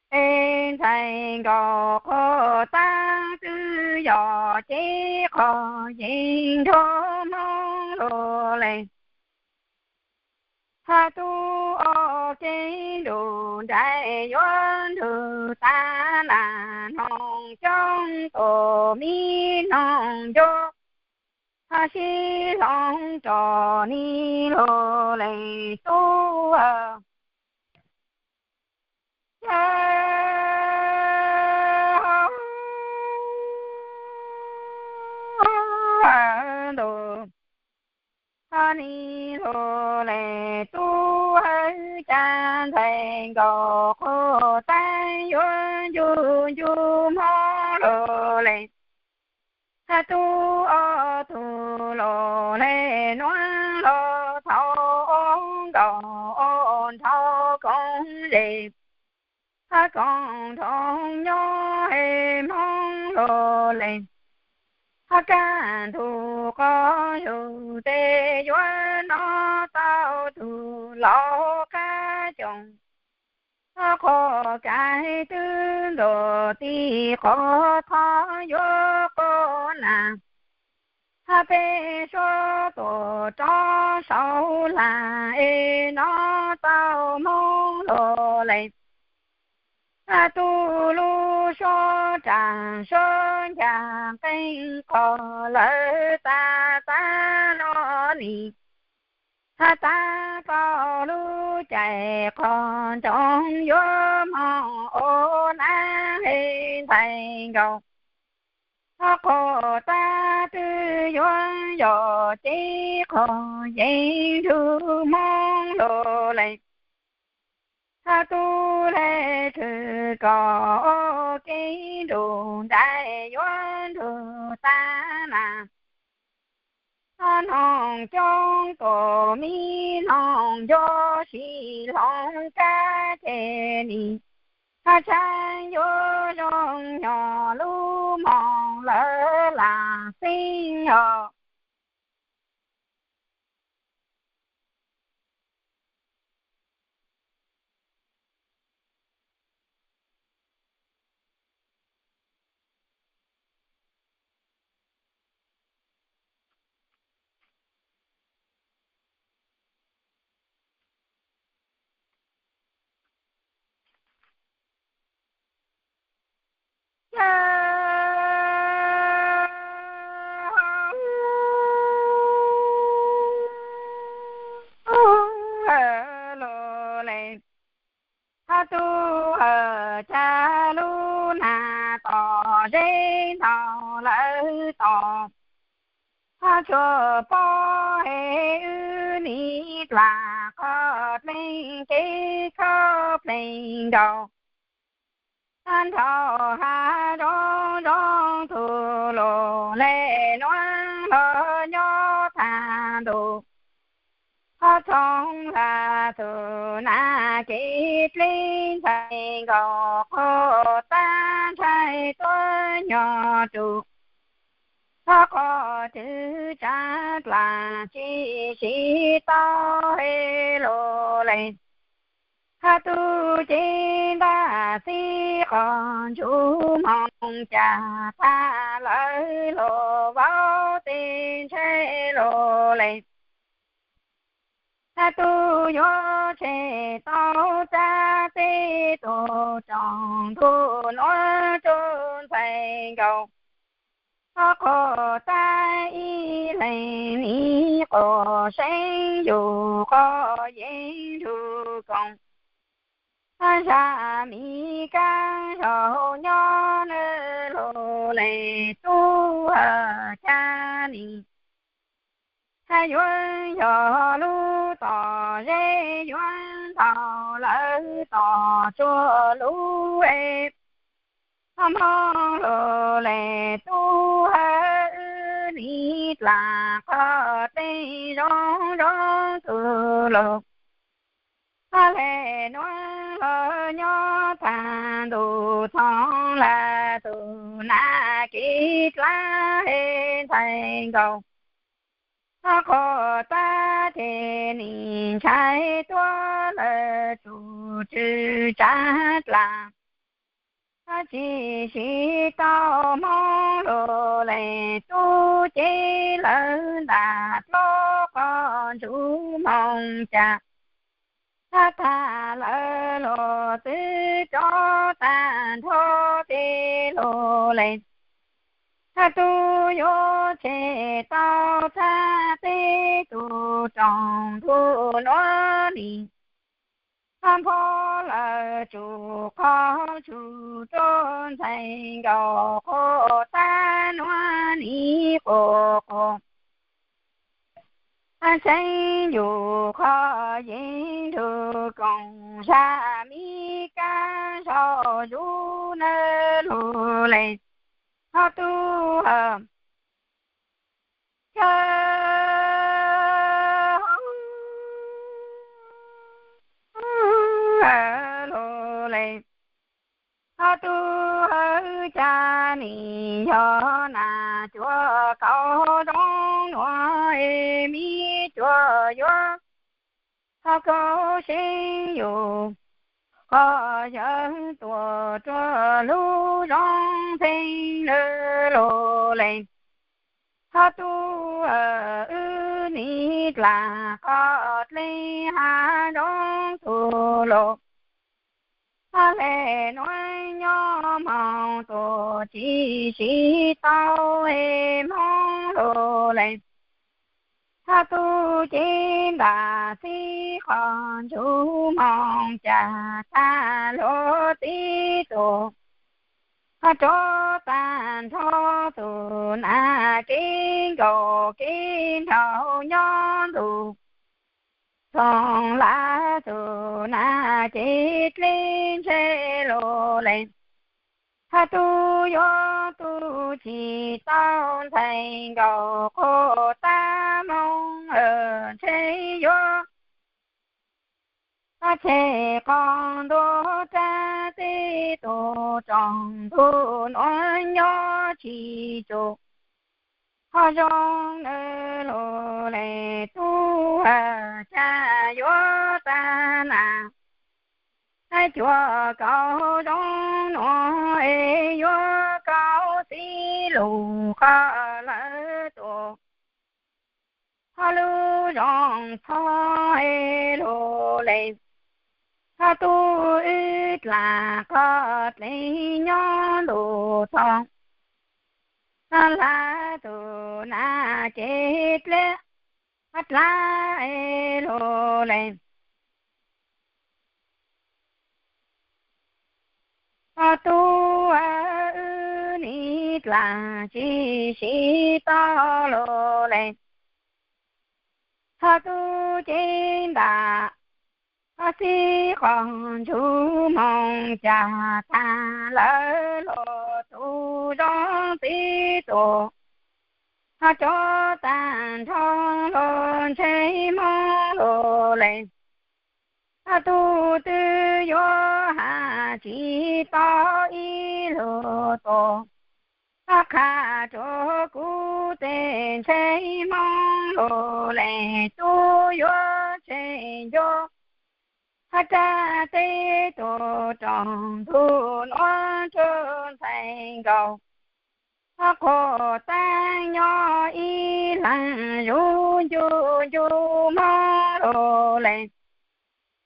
Es ntxhais nkaus qhov taag twb yog ces qhov yeej nrug Hmoob lug leej. Ho tub ob kev nrug nraim yuav nrug tag nas noog coob tus mi noog ncu. Ho sib hloov rua nim lug leej tub. Yog ntuj, ho nim lug leej tub hawv chaw ntxhais nkaus qhov taag yuav ncu ncu Hmoob lug leej. Ho tub ob tug lug leej nuav lug thaum nkaus nrug koom zej. Ho koom nrug nyob hej Hmoob lug leej. Ho kaag tug qhov zug tes yuav nov tau tug laug qab coom. Ho qhov kaag twb ntuj tim qhov thov yuav quas nas. Ho peb suav tuaj rov saud lag es nov tau Hmoob lug leej. Ho tub lub suab raag suab ncaag nqeeb qos lawv tag tag nuav nim. Ho tag tau lub caij qhov nroog yuav moog ua nab hej ntxhais nkaus. Ho qhov taag twb yuav yog ces qhov yeej nrug Hmoob lug leej. Ho tub le khwv koj ua kev nrug nraim yuav nrug tag nas. Noog coob tus me noog ncu si hloov kab ces nim tshaib yuav zoo nyog lub moos lawv lam xeeb os. Lug le, tub hawm ca lub nag tom zeb ntaus lawv tom, tsuas pom wb nim dlam qhov dleej kev khob plees nkaus. Nrhaus hav zoov zoo tug lug le, nuav hlo nyob tag ntuj, txhoov hla tug nag kev dleb ntxhais nkaus, qhov tag ntshai tuab nyog rua, qhov tswv tsav dlaag tsis siv tau he lug le. Tub cev ntaj xib qhov ntsug moog ca, thab lawv lug vaub teb ntshe lug le. Tub yuav tshem tau tsab teb tug roog ntug nuav rua ntxhais nkaus, qhov tag ib leeg nim quas seeb yug qhov yeeb nrug koom. Zag Mis Kaab zaug nyob nawb lug le, tub hawm ca nim yuav yog lub tom zeb yuav ntaus lawv tom tsua lug e. Moog lug le, tub hawm wb nim dlam qhov dleej zoo zoo tug lug le, nuav hlo nyob tag ntuj, txhoov hla tug nag kev dlab he ntxhais nkaus. Qhov tag ces nim ntshai tuab lawv tsum tswv tsav dlaag, tsis siv tau Hmoob lug le, tub cev lawv ntaag dlub qhov ntsug moog ca. Thab lawv lug txwv rov tag nrho teb lug le, tub yuav tshem tau tsab teb tug roog ntug nuav nim, npog lawv tsum qhov tsum rua ntxhais nkaus, qhov tag nuav nim quas quas seeb yug qhov yeeb nrug koom. Zag Mis Kaab zaug zug nawb lug le, tub hawm ca lug le, tub hawm ca nim yog nas cuav kauv zoo nuav es, Mis cuav yuav kauv seeb yug qhov yawg tuaj rua lub zog ntxhee nawb lug le. Tub hawm wb nim dlam qhov dleej hav zoov tug lug le, nuav nyob moog tuaj tsis siv tau he Hmoob lug le. Tub cev ntaj xib qhov ntsug moog ca, thab lug txwv tug rov tag nrho tug nag kev nkaus kev nraug nyob ntug, txhoov hla tug nag kev dleb ntshe lug le. Tub yuav tu tsis tau ntxhais nkaus, quas tab moog ntshe yuav tshem qos ntua rab teb tuaj, tsoom ntxhua nuav nyob tsis tsum. Ho zoo nawb lug le tub, cas yuav tag nas, cuaj kaum zoo nuav es yuav kaum txij lug qhov lawv tuaj. Ho lub zoo txhob es lug le, ho tub wb dlaab qhov dlev nyob ntuj txog, hla tug nas cev dleb dlaab es lug le. Ho tub wb nim dlaab tsi sib tau lug le, ho tub cev ntaab, ho txij qos ntsug moog cas tag lawv lug tub zoo txij tuaj, ho tso taag nrho lug ntshe moog lug le. Ho tub twb yuav has tsis tau ib lug tuaj, ho qha rua kuv tes ntshe moog lug le, tub yuav tshem ncuav ho rab teb tuaj, tsoom ntxhua nuav nrug ntxhais nkaus. Ho quas tab nyob ib leeg zuv ncu ncu moog lug le,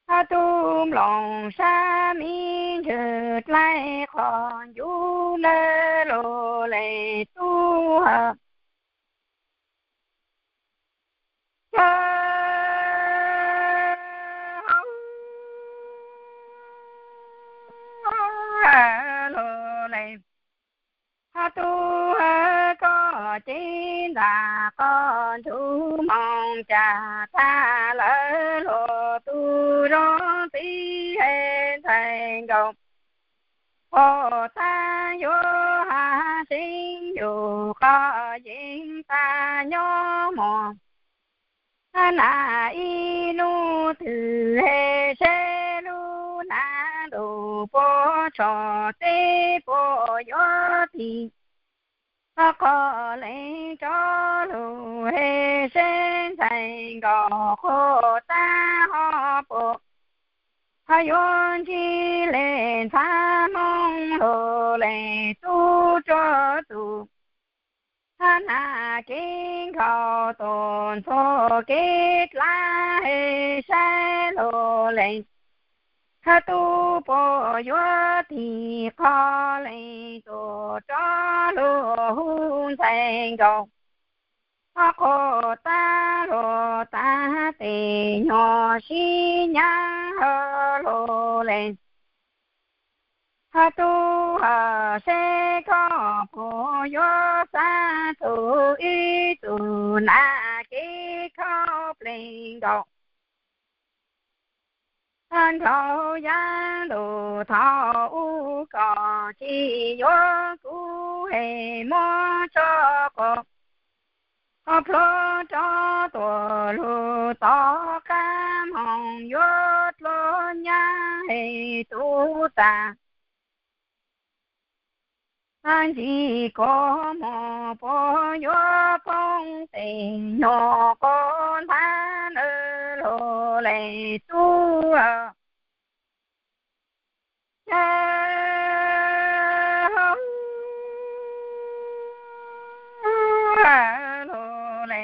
ho tub nplooj sab me ntsis dlaib qhov ncu nawb lug le tub. Lug le, ho tub koj cev ntaab qos ntsug moog cas tag lawv lug tub zoo txij ntxhais nkaus. Quas tab yuav has seeb yug qhov yeej tag nyob mog. Hab nam ib nub twg he seb lub nam ntuj puas tso teb puas yuav tig, ho qhov leeg tso lug he seb ntxhais nkaus quas tab ho puas, ho yuav ntsib le ntxhab moog lug le tub rua tug. Hab nam kev nkhaus tuaj ntxhua kev dlaab he saib lug le, ho tub puas yuav tig qhov leeg tuaj rov lug hu ntxhais nkaus. Ho quas tab lug taag tes nyuas sib nyaab lug le, ho tub seb koj puas yuav xaav txug ib tug nam kev khaub pleg nkaus. Nkaus yav ntuj thaum ub koj tsis yuav kuv he muab tso quas, ho plhuav rov tuaj lug tom qab moog yuav dluag nyab he tub tas. Ntsis kua muag puas yuav poob tes nyuas quas ntag nawb lug le tub. Lug le,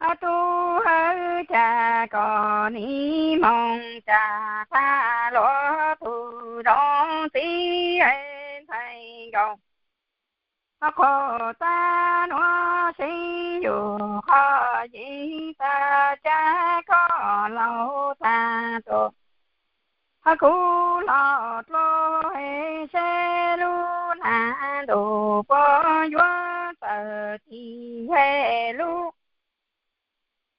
ho tub hawb cas koj nim moog tag tag luag tug zoo txij ntxhais nkaus. Ho quas tab nuav seeb yug qhov yeej tag, cas koj laug tag tuaj, ho kuv los dluag he seb lub nam ntuj puas yuav txawm tig he lub,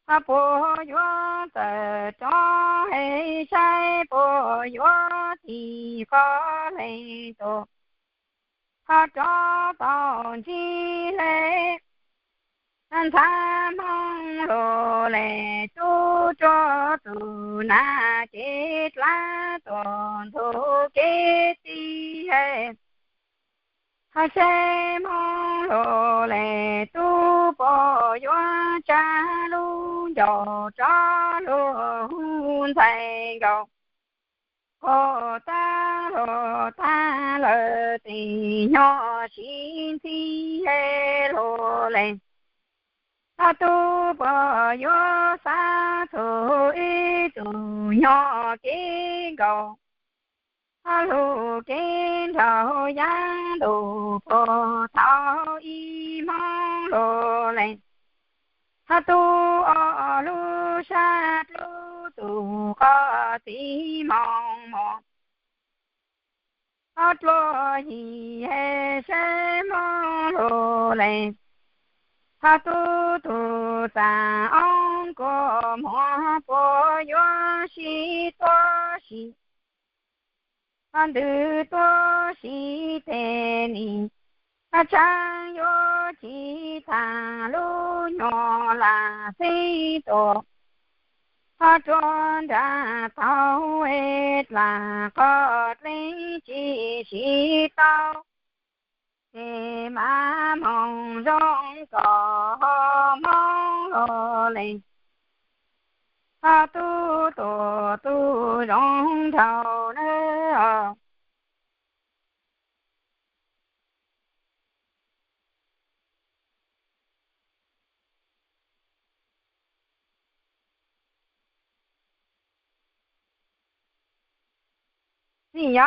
ho puas yuav txawm rov he saib puas yuav tig qhov leeg tuaj. ho rov tau ntsib le. Ntxhab Hmoob Luj Lees tub rua tus nas kev dlaab tuam ntug kev tij. Ho seb Hmoob Luj Lees tub puas yuav tsa lub ncauj rov lug hu ntxhais nkaus. Qhov tag lug tag lawm tes nyob sib ntxig Luj Lees, ho tub puas yuav xav txug ib tug nyob kev nkaus, ho lug kev nraug yav ntuj puag thaum ub Hmoob Luj Lees, ho tub ob lub sab dlub tug qhov txiv moos mos, ho dluab yig seb Hmoob Luj Lees, ho tub tug txaj oob kua muag puas yuav sib tuab si, ho ntws tuab si tes nim, ho tseem yuav tsis taag lub nyuas lam xeeb tuam, ho rua nraag tau es dlaag qhov dleeb tsis sib tau, ces mas moog zoo koj Hmoob Luj Lees, ho tub tuam tub zoo nraug nawb. Yog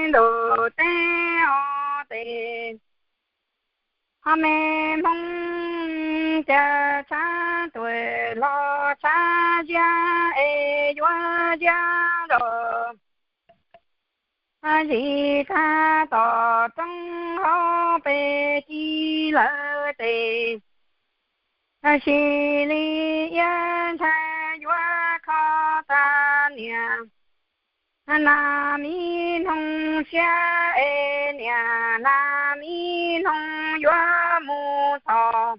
ntuj teb ob teg, ho me Hmoob ca tshab tuam los tshab ziab es yuav ziab rau zim tag tom roob hauv pes ci lawm tes, sis li iab ntshai yuav kho tag niam, nas mi noog siab es niam nas mi noog yuav mus txog,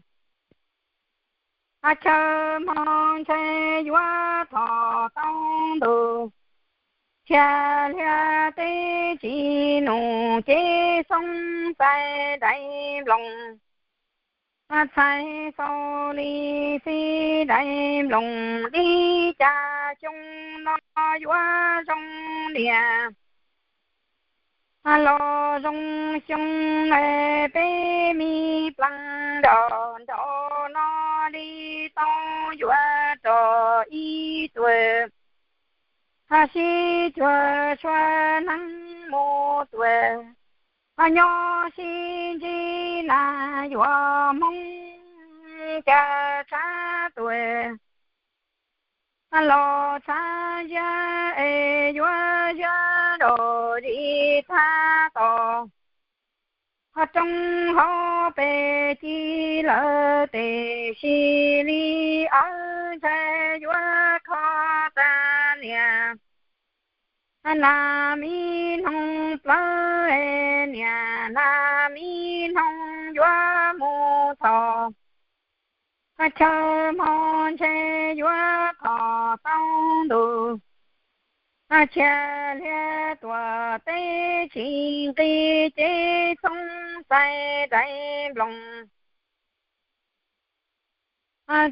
chaw hmo ntshai yuav txog tau ntuj, txhia liag teb tsis num cev xoob txais dais nploos, txhais xaus li xib dais nploos li cas xyoo no yuav zoo niam los zoo xyoo, peb me pleev nrov nrov no li tau yuav rau ib tug sib cuag sua hneev mus tuam, nyob sib ntsib na yuav Hmoob ca tshab tuam los tshab ziab es yuav ziab rau zim tag tom roob hauv pes ci lawm tes, sis li iab ntshai yuav kho tag niam, nas mi noog plawv es niam nas mi noog yuav mus txog, chaw hmo ntshai yuav txog tau ntuj, txhia liag tuam teb tsis nqis cev xoob txais dais nploos,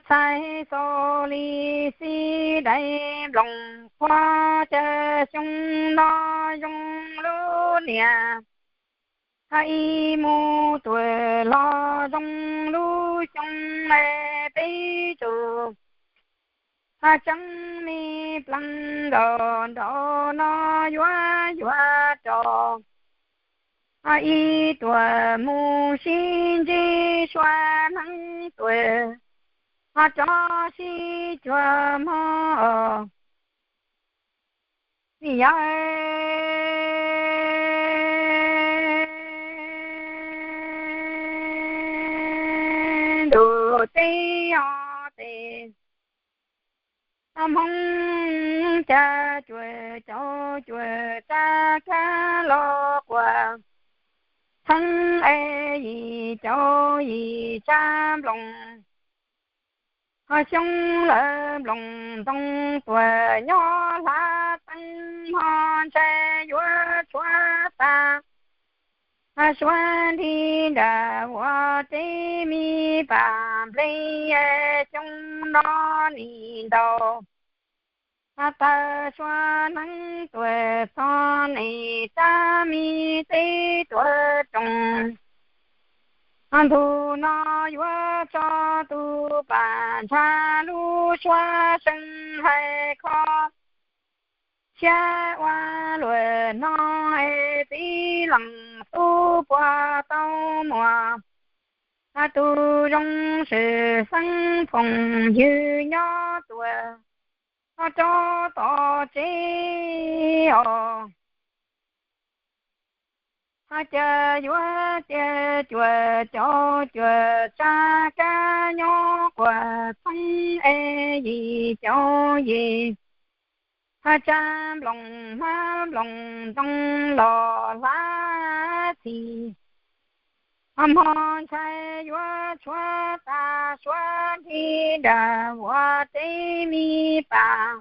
txhais xaus li xib dais nploos, qhov chaw xyoo no zoo lub niam, ib mus tuam los zoo lub xyoo, peb tug tseeb me pleev nrov nrov no yuav yuav rau ib tuam mus sib ntsib sua hneev tuam, rov sib cuag hmo. Yog ntuj teb ob teg, Hmoob xya cuaj caum cuaj tsa kab los quas txheeb es yim caum yim tsa nploos. Ho xyoob lawv nploos ntoo tuaj nyob hlav teeb hmo ntshai yuav tshuav tas. Suav nrig nram ua teb mi pam nplej xyoo no nim ntaus. Tawg suav neeb tuaj txog nes tsa mi teb tuaj roos. Ntu no yuav tso tus pam ntsha lub suab seej hais kho siab ua luaj no es txiv leej xub puag tau muaj tus zoo swm xeeb phooj ywg nyob tuaj rau tom tsev os. Ho cas yuav tias cuaj caum cuaj tsa kab nyob quas txheeb es yim caum yim tsa nploos hmab nploos ntoo los hlav txhim. Hmo ntshai yuav tshuav tas suav nrig nram ua teb mi pam.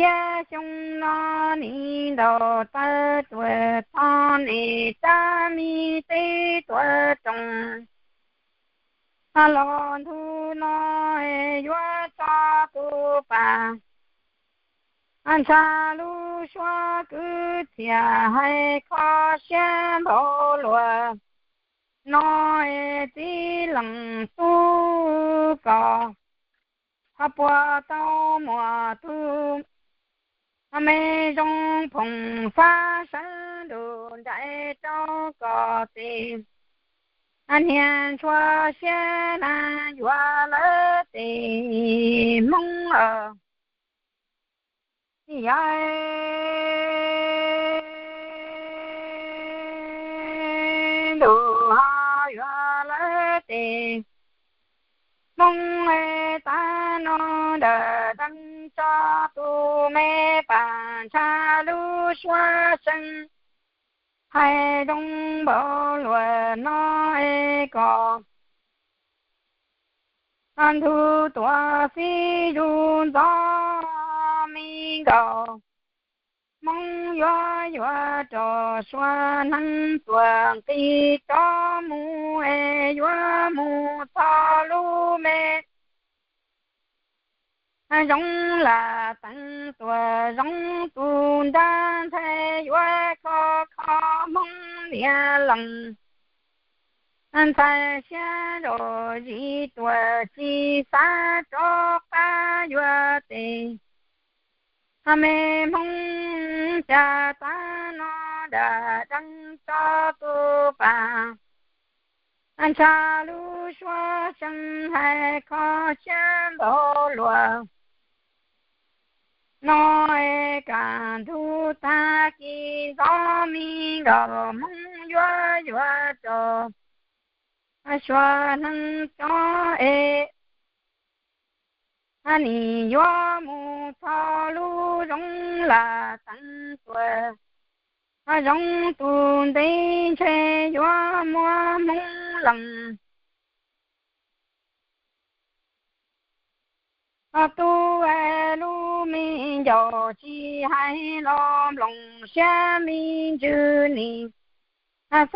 Iab xyoo no nim ntaus tawg tuaj txog nes tsa mi teb tuaj roos. Los ntu no yuav tso tus pam ntsha lub suab kwv txhiaj hais kho siab npaum luaj no es txiv leej xub kom puag tau muaj tus me zoo phooj xab sawv ntuj nraim rau kom tes niag ntshua siab na yuav lawv tes Hmoob os. Yog ntuj ho yuav lawv tes Hmoob es tas no ntawm deev tso tus me pam ntsha lub suab seej hais zoo npaum luaj no es kom ntug tuaj xib zug ntxov me nkaus. Hmoob yuav yuav rau suav neeb tuaj nqis rov mus es yuav mus txog lub me zoov lam teev tuaj zoov tus nrab ntxhais yuav kho kho Hmoob niam leej ntxhais siab zog zis tuaj tsis xav rov qab yuav tes me Hmoob cas tas no dam deev tso tus pam ntsha lub suab seej hais kho siab npaum luaj no es kaj ntug tag kis ntxov me nkaus Hmoob yuav yuav rau suav neeb rov es nim yuav mus txog lub zoov lam teev tuaj zoov tus ntev ntshe yuav muab Hmoob leej tub es lub me ncaus tsis hais los nploos siab me ntsws nim xav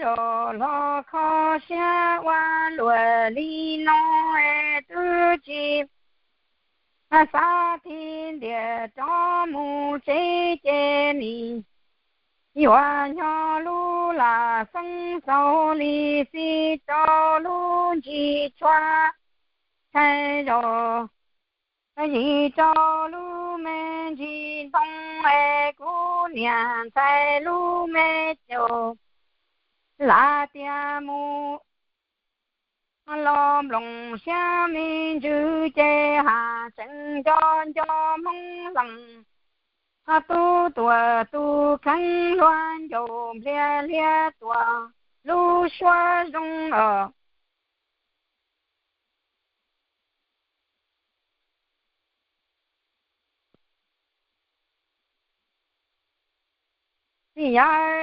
zog los kho siab ua luaj li no es twb tsis xav thim ntiag rov mus tsev ces nim yuav nyob lub lam xeeb xaus li xij rau lub ntsis tshua tshais zog yim rau lub me ntsis ntoo es kuv niam ntxhais lub me caus lam tias mus los nploos siab me ntsws ces has tseem nco nco Hmoob leej tub tuaj tus kheev luag ncaus npliag liag tuaj lub suab zoo os. Yawg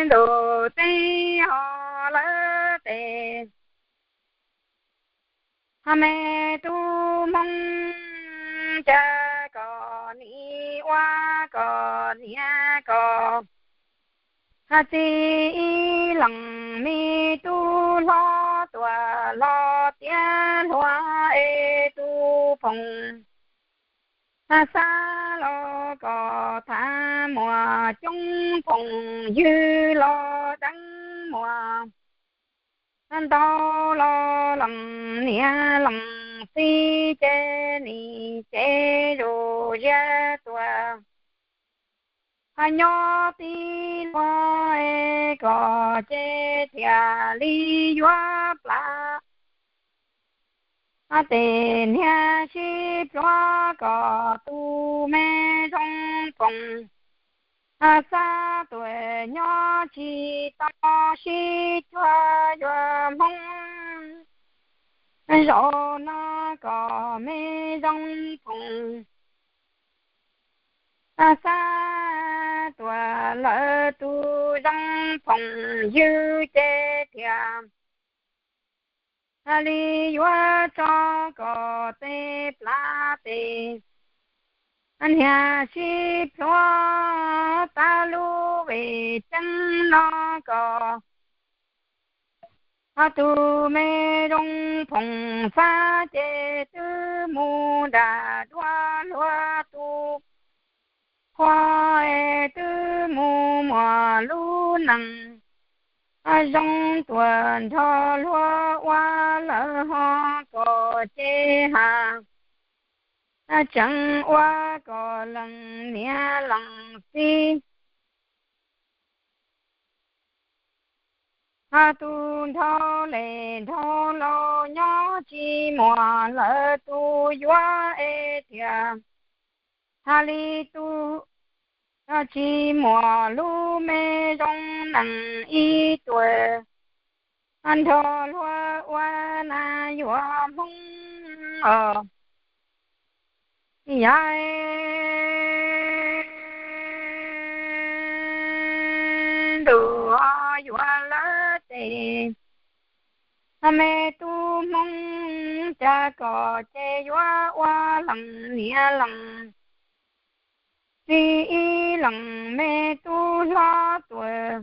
ntuj teb ho lawv tes, ho me tub Hmoob, cas kom nim ua kom niam kom, ho txiv ib leeg me tub hlob tuaj los tiav hluas es tus phoom, ho xav los kom tham muaj coob phooj ywg los deev muaj, ho ntau los leej niam leej txiv ces nim ces zuj ziab tuaj, ho nyob tib luag es kom ces thiaj li yuav plam. Ho tej niag sib pluag kom tus me zoo phoom, ho xav tuaj nyob tsis tau sib cuag yuav Hmoob. Zaum no kom me zoo phoom, ho xav tuaj lawm tus zoo phooj ywg ces thiaj li yuav tso kom tej plab tes, niag sib pluag tas lub vej ceeb no kom, ho tus me zoo phoom xav ces twb mus nram duav luag tus qhua, twb mus muaj lub neej zoo tuaj nrog luag ua lawm ho kom ces has, tseem ua kom leej niam leej txiv, ho tus nrhau lej nrhau laus nyob tsis muaj lawm tus yuav es thiaj has li tus, ho tsis muaj lub me zoo neej ib tuaj nrog luag ua nas yuav Hmoob os. Yawg ntuj yuav lawv tes, me tub Hmoob, cas kom ces yuav ua leej niam leej txiv ib leeg me tub hlob tuaj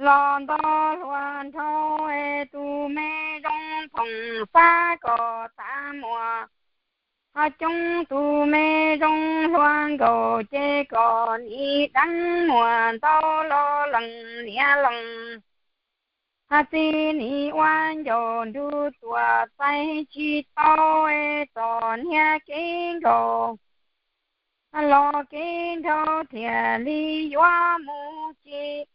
los nto hluas nraug, tus me zoo phoom xav kom tham muaj, ho coob tus me zoo hluas nkauj ces kom nim deev muaj ntau los leej niam leej, ho txiv nim ua ncauj nrug tuaj txais tsis tau, txom nyem kev nkauj los kev nraug thiaj li yuav mus tsis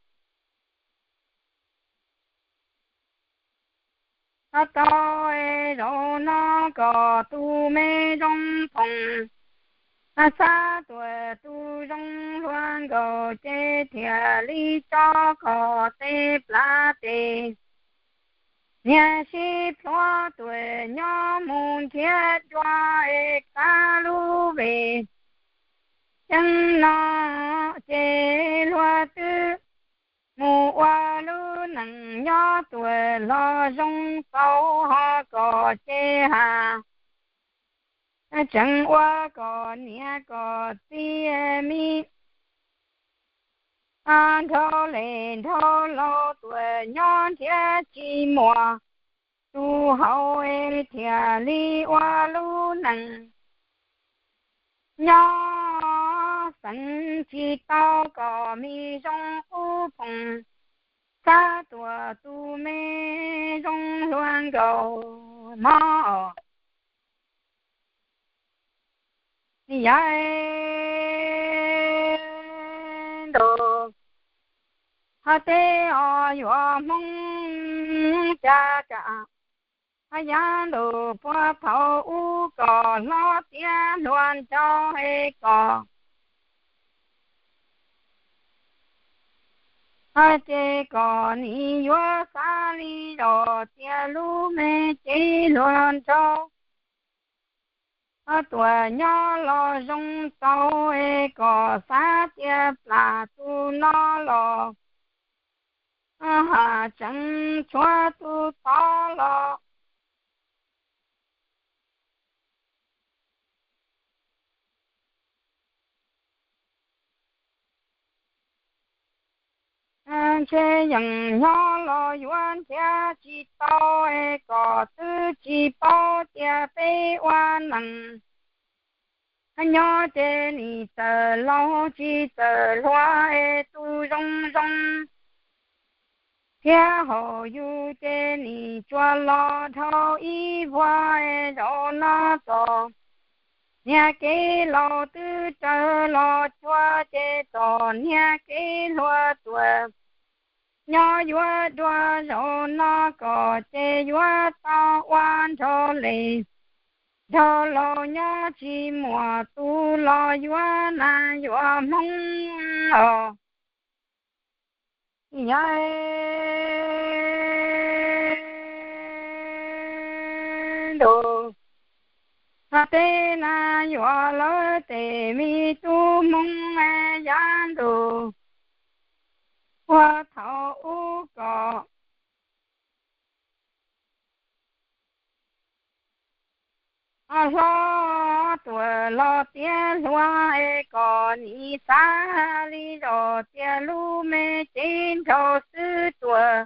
tau. Zaum no kom tus me zoo phoom xav tuaj tus zoo hluas nkauj ces thiaj li tso kom tej plab tes, niag sib pluag tuaj nyob mus nrhiav dua es kab lub vej ceeb no ces luag twb mus ua lub neej nyob tuaj los zoo tau, ho kom ces has, tseem ua kom niam kom txiv me nrhau lej nrhau laus tuaj nyob nrhiav tsis muaj tus haus es thiaj li ua lub neej nyob xeev tsis tau. Kom me zoo qub phoom xav tuaj tus me zoo hluas nkauj mog. Yawg ntuj, ho tej os yuav Hmoob, cas kam ho yav ntuj puag thaum ub kom hlob tiav hluas nraug es kom Ces kom nim yuav xav li zos tias lub me cev hluas nraug tuam nyob los zoo tau, es kom xav tias plam tus no los ha tseem tshuav tus tod los. Ntshe yeem nyob los yuav nrhiav tsis tau, es kom twb tsis paub tias peb ua neej nyob ces nim txawm laus tsis txawm hluas, es tus zoo zoo thiab haum yus ces nim tsuas los dhau ib vuag, es zaum no txom nyem kev laus twb raws los cuag, ces txom nyem kev hluas tuam nyob yuav dua, zaum no kom ces yuav tau ua nraug les nraug laus nyob tsis muaj tus los yuav nas yuav hmoob os. Yog ntuj, tej nas yuav lawv tej me tub hmoob, yav ntuj puag thaum ub kom hlob tuam los tiav hluas, es kom nim xav li zos tias lub me cev nraug xwb tuam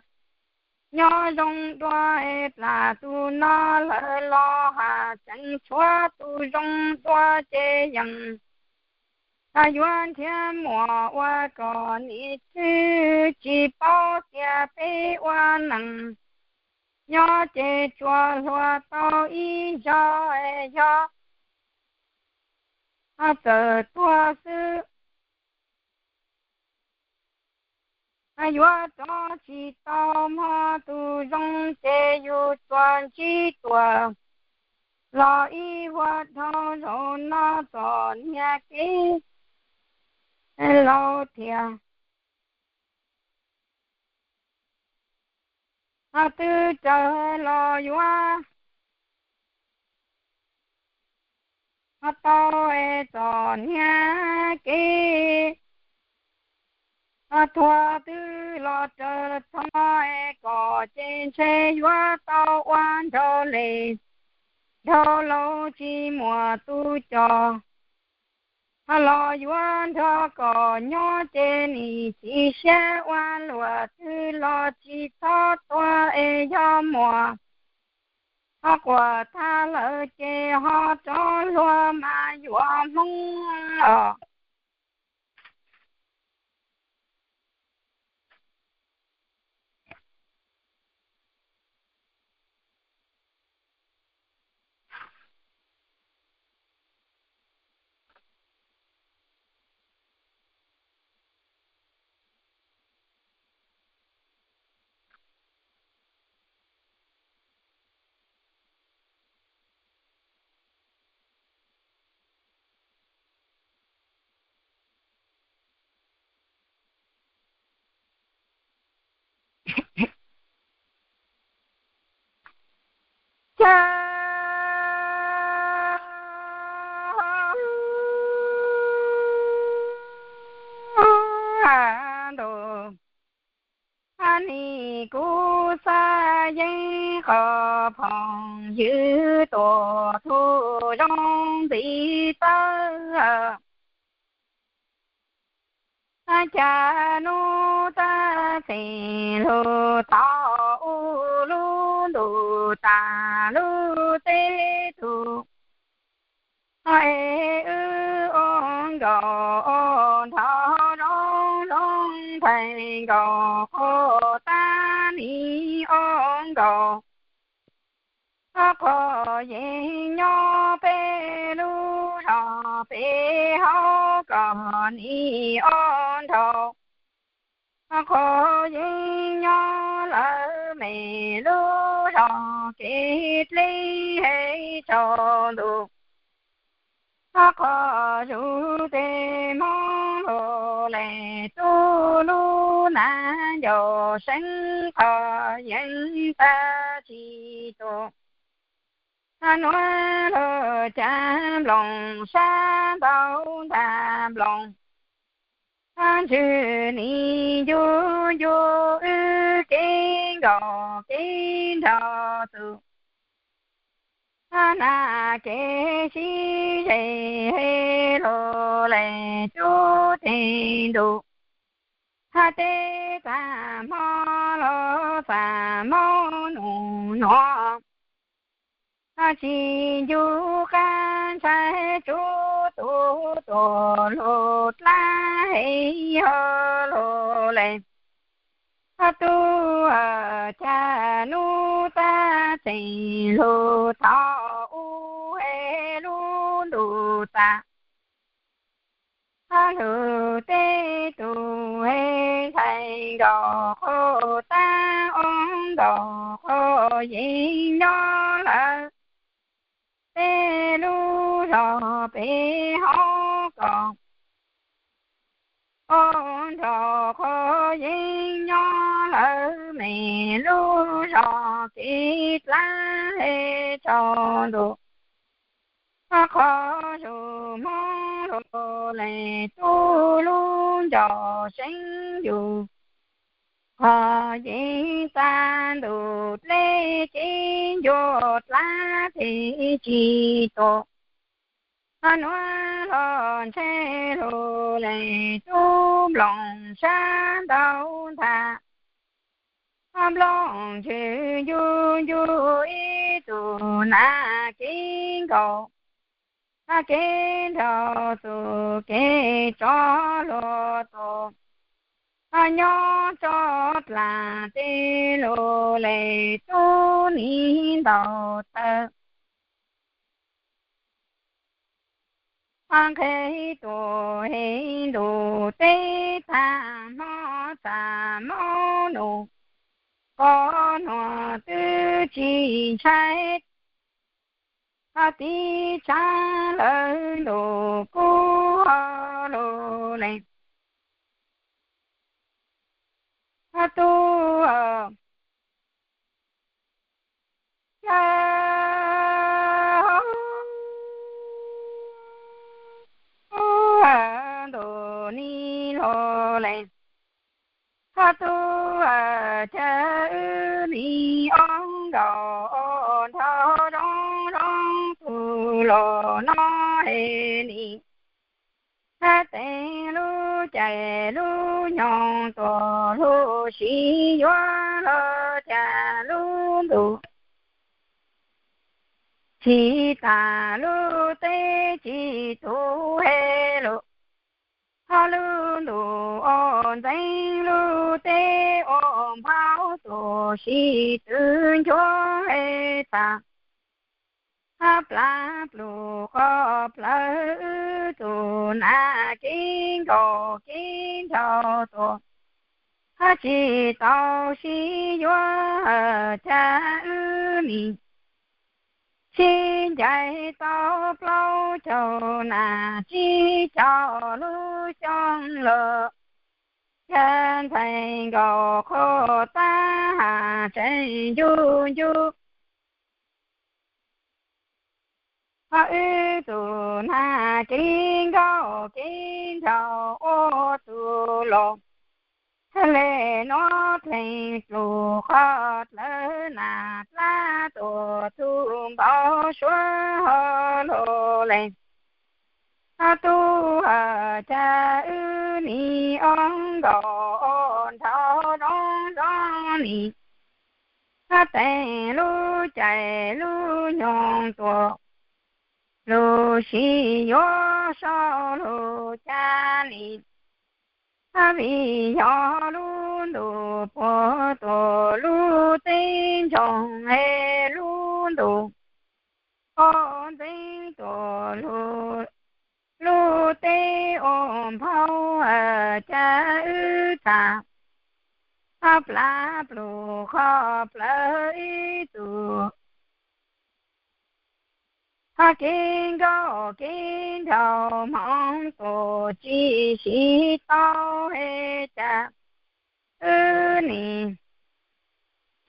nyob zoo dua, es plam tus no lawm los ha tseem tshuav tus zoo dua, ces yeej yuav nrhiav muaj ua kom nim twb tsis paub tias peb ua neej nyob ces tsuas hluas tau ib zaug, es yog txawm tuag xwb yuav rov tsis tau, hmo tus zoo ces yus tsuas ntsib tuam los ib vuag dhau, zaum no txom nyem kev laus thiab. Ho twb raws los yuav ho tau, es txom nyem kev ho tuag twb los raws txog, es kom ces ntshe yuav tau ua nraug les nraug laus tsis muaj tus coj, ho los yuav nrog kom nyob ces nim txiv siab ua luaj twg los tsis txhob tuag, es yog muaj ho quaj tag lawm ces ho rov hluas mas yuav hmoob os. Cas ntuj, nim kuv xav yeej qhov phooj ywg tuaj thu zoo ntxiv tawb. Cas hnub tab txhij lug tau ua lub ntuj tas lub teb tug, es wb ua nkauj ua nraug zoo zoo ntawm nkauj quas tab nim ua nkauj, quas yeej nyob peb lub zos peb hauv, koj nim ua nraug, quas yeej nyob lawm me lub zos kev dleb tsaus ntuj, quas zuj tes Hmoob lug le tub lub ntag, ncauj seeb qhov yeeb tag tsis tuag. Nuav luag cav nplooj sab ntaub ntag nplooj, ntswg nim ncu ncu wb kev nkaum kev nraug tus. Nas kev sib ze lug le tub teg ntuj, teb tag hmo lug txag maub nus nuav. Tsis ncu qab ntshai tsuv tus tuam lug dlaab heev lug le. Tub cag nub tab tseem lug thaum ub es lub ntuj tas. Lug teb tug es ntxhais nkaum qhov tab ob nkaum qhov yeeb nyob lawm. Peb lub zog peb hov kom ob nkaum qhov yeeb nyob lawm, me lub zog kev dlaab le tsaus ntuj. Qhov zug Hmoob lug le tub lub ncauj seeb yug, qhov yeeb tag ntuj dleb kev ncua dlaab teg tsis tuag. Nuav lug ntshe lug le tub nplooj sab ntaub ntag, nplooj ntswg ncu ncu ib tug nas kev nkaum kev nraug tus kev tsov luag tus, nyob tso dlaag teb lug le tub nim ntaus taw. Nqe tuam heev ntuj teb tag hmo txag maub nus, qhov nuav twb tsis ntshai. Tib tshaav lawv ntuj kub ho lug le. Tub lawv ntuj nim lug le. Tub cag wb nim ob nkaus nrhav zoo zoo tug lug no es nim teev lub caij lub nyoog tuaj lug sib yuav lug cag lub ntuj tsis tas lub teb tsis tuag he lug. Lub ntuj ua ntxeev lub teb ua nphaub tuaj sib tw nchuav he tag. Plav plug qhov plawv wb tug nas kev nkaum kev nraug tuaj, tsis tau sib yuav cag wb nim sib ncaim tau plaub caug nas tsib caug lub xyoo lawm. Cag ntxhais nkaus qhov tab has tseem ncu ncu wb tug nas kev nkaum kev nraug ua tug los. Le nuav dleeg plug qhov dlawg nas dlaab tuaj tug npau suav ho lug le. Tub cag wb nim ob nkaus nrhav zoo zoo nim teev lub caij lub nyoog tuaj lug sib yuav sau lug cag nim. Vim yog lub ntuj puag tuaj lub teb ntsoog he lub ntuj ua ntxeev tuaj lug, lub teb ua nphaub cag wb tag. Plav plug qhov plawv wb tug kev nkaum kev nraug hmoov tuaj tsis sib tau he cas. wb nim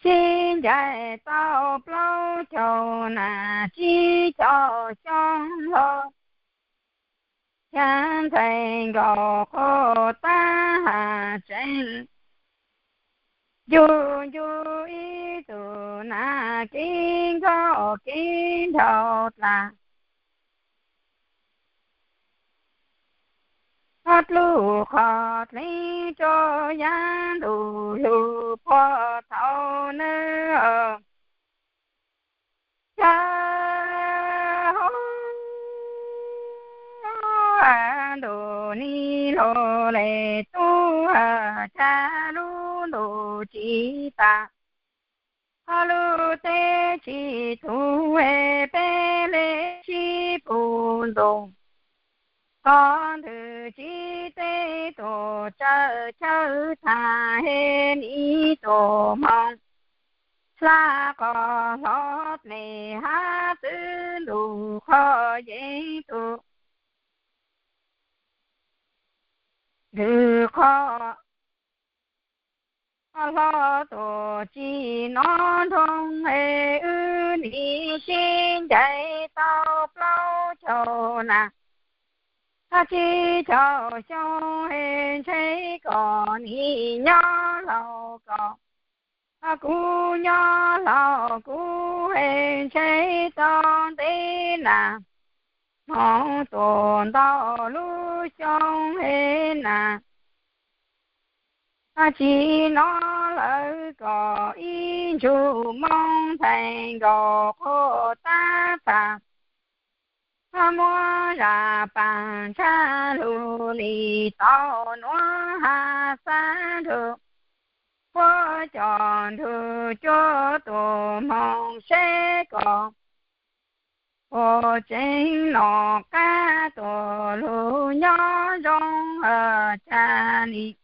sib ncaim tau plaub caug nas tsib caug xyoo los, xya ntxhais nkaus qhov tab has tsees, ncu ncu ib tug nas kev nkauj kev nraug dlawg. Ob lub qhov dleev rau yav ntuj lug puag thaum nawb. Yog hauv ntuj nim lug le tub, tshav lub ntuj tsis tas, lub teb tsis tu, peb le sib pug ntxoog, qhov ntwg tsis teb tuaj tsawv chaw tag, nim tuaj moog hla qhov hlo dlej hav txwv ntuj qhov yeeb tug ntwg qhov hlo tuaj tsis nov nroog, wb nim sib ncaim tau plaub caug nas tsib caug xyoo, ntshe koj nim nyob laus koj, kuv nyob laus kuv, ntshe tau ntev na, hmoov tuaj ntau lub xyoo na. Tsis nov lawv koj ib ntsug moo, ntxhais nkaus qhov tab tas, muab zaj paj ntshai lug li tau nuav has xav nrug puab coj nrug cuab tuaj moog seb koj puas tseem noj qab tuaj lug nyob zoo, ca nim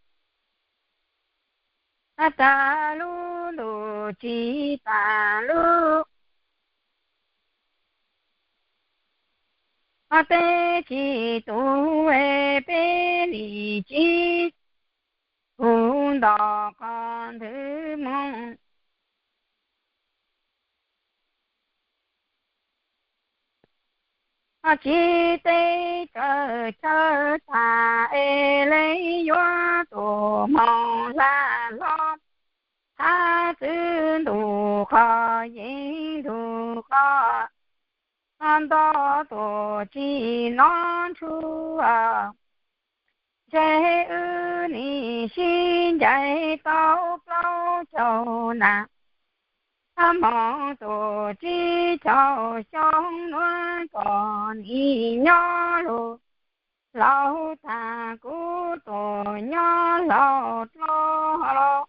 tag lub ntuj tsis tas lub teb tsis tu, peb nim sib pug nto qhov ntwg moog, tsis teb chaw tag es le yuav tuaj moog hla hlo hav txwv ntuj qhov yeeb ntug qhov nto tuaj tsis nov ntsug. Ntshe wb nim sib ncaim tau plaub caug nas, moog tuaj tsib caug xyoo nuav koj nim nyob lug laus tag kuv tuaj nyob laus dlua los,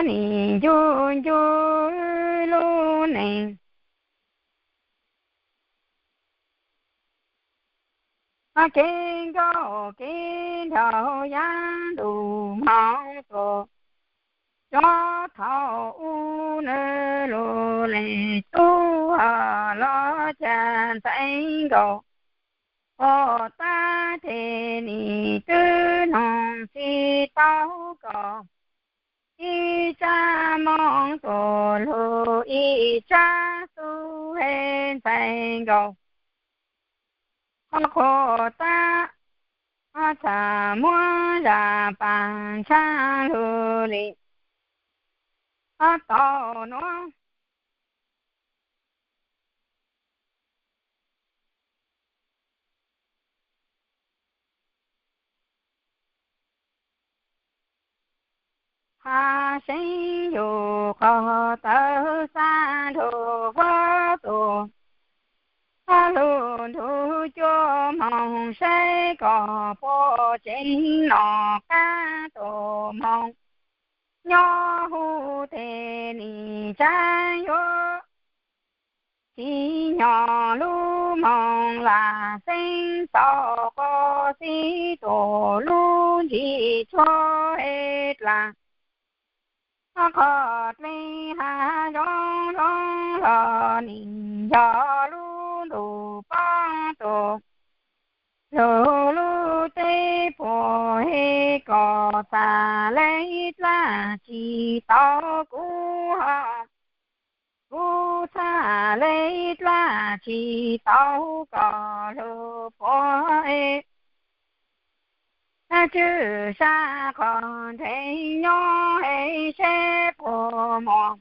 nim ncu ncu lub neej kev nkauj kev nraug yav ntuj moog tuaj, cov thaum ub nwg lug le tub los ca ntxhais nkaus pog tab tes nim twb noog tsis tau koj, ib tsab moog tuaj lug ib tsab xub he ntxhais nkaus qhov qhuav tab, txhaj muab zaj paj ntshai lug li tau nuav. Hav seev yug qhov tawv xab nrug huab tuaj, lug nrug cuab moog saib koj puas tseem noj qab tuaj moog nyob huv tes nim tsav yuav tsis nyob lub moog lam xeeb txaus qhov xib tuaj lub ntsis tshuaj es dlaag qhov dleeg hav zoo zoo los nim yog lub ntuj poob tuaj lug lub teb Ua he koj txhaj le dlaab tsi tau kuv ho, kuv txhaj le dlaab tsi tau koj lug puag e. Tswj sab qhov nreg nyob es seb puas muaj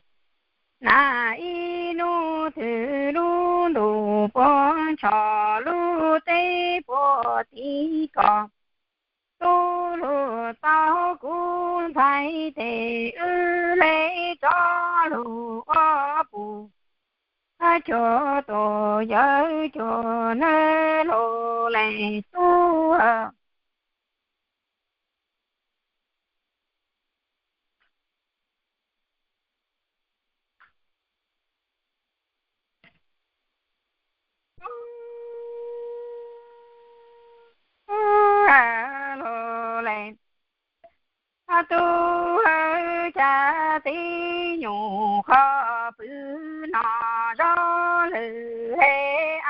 nam ib nub twg lub ntuj puag ntsho lub teb puag tim koj. Tub lug tau kuv ntxhais tes wb le rov lug ua puj, cuag tus yawg cuag nws lug le tub. Lug le tub, cas tib nyuag qhov pw no zoo lwj he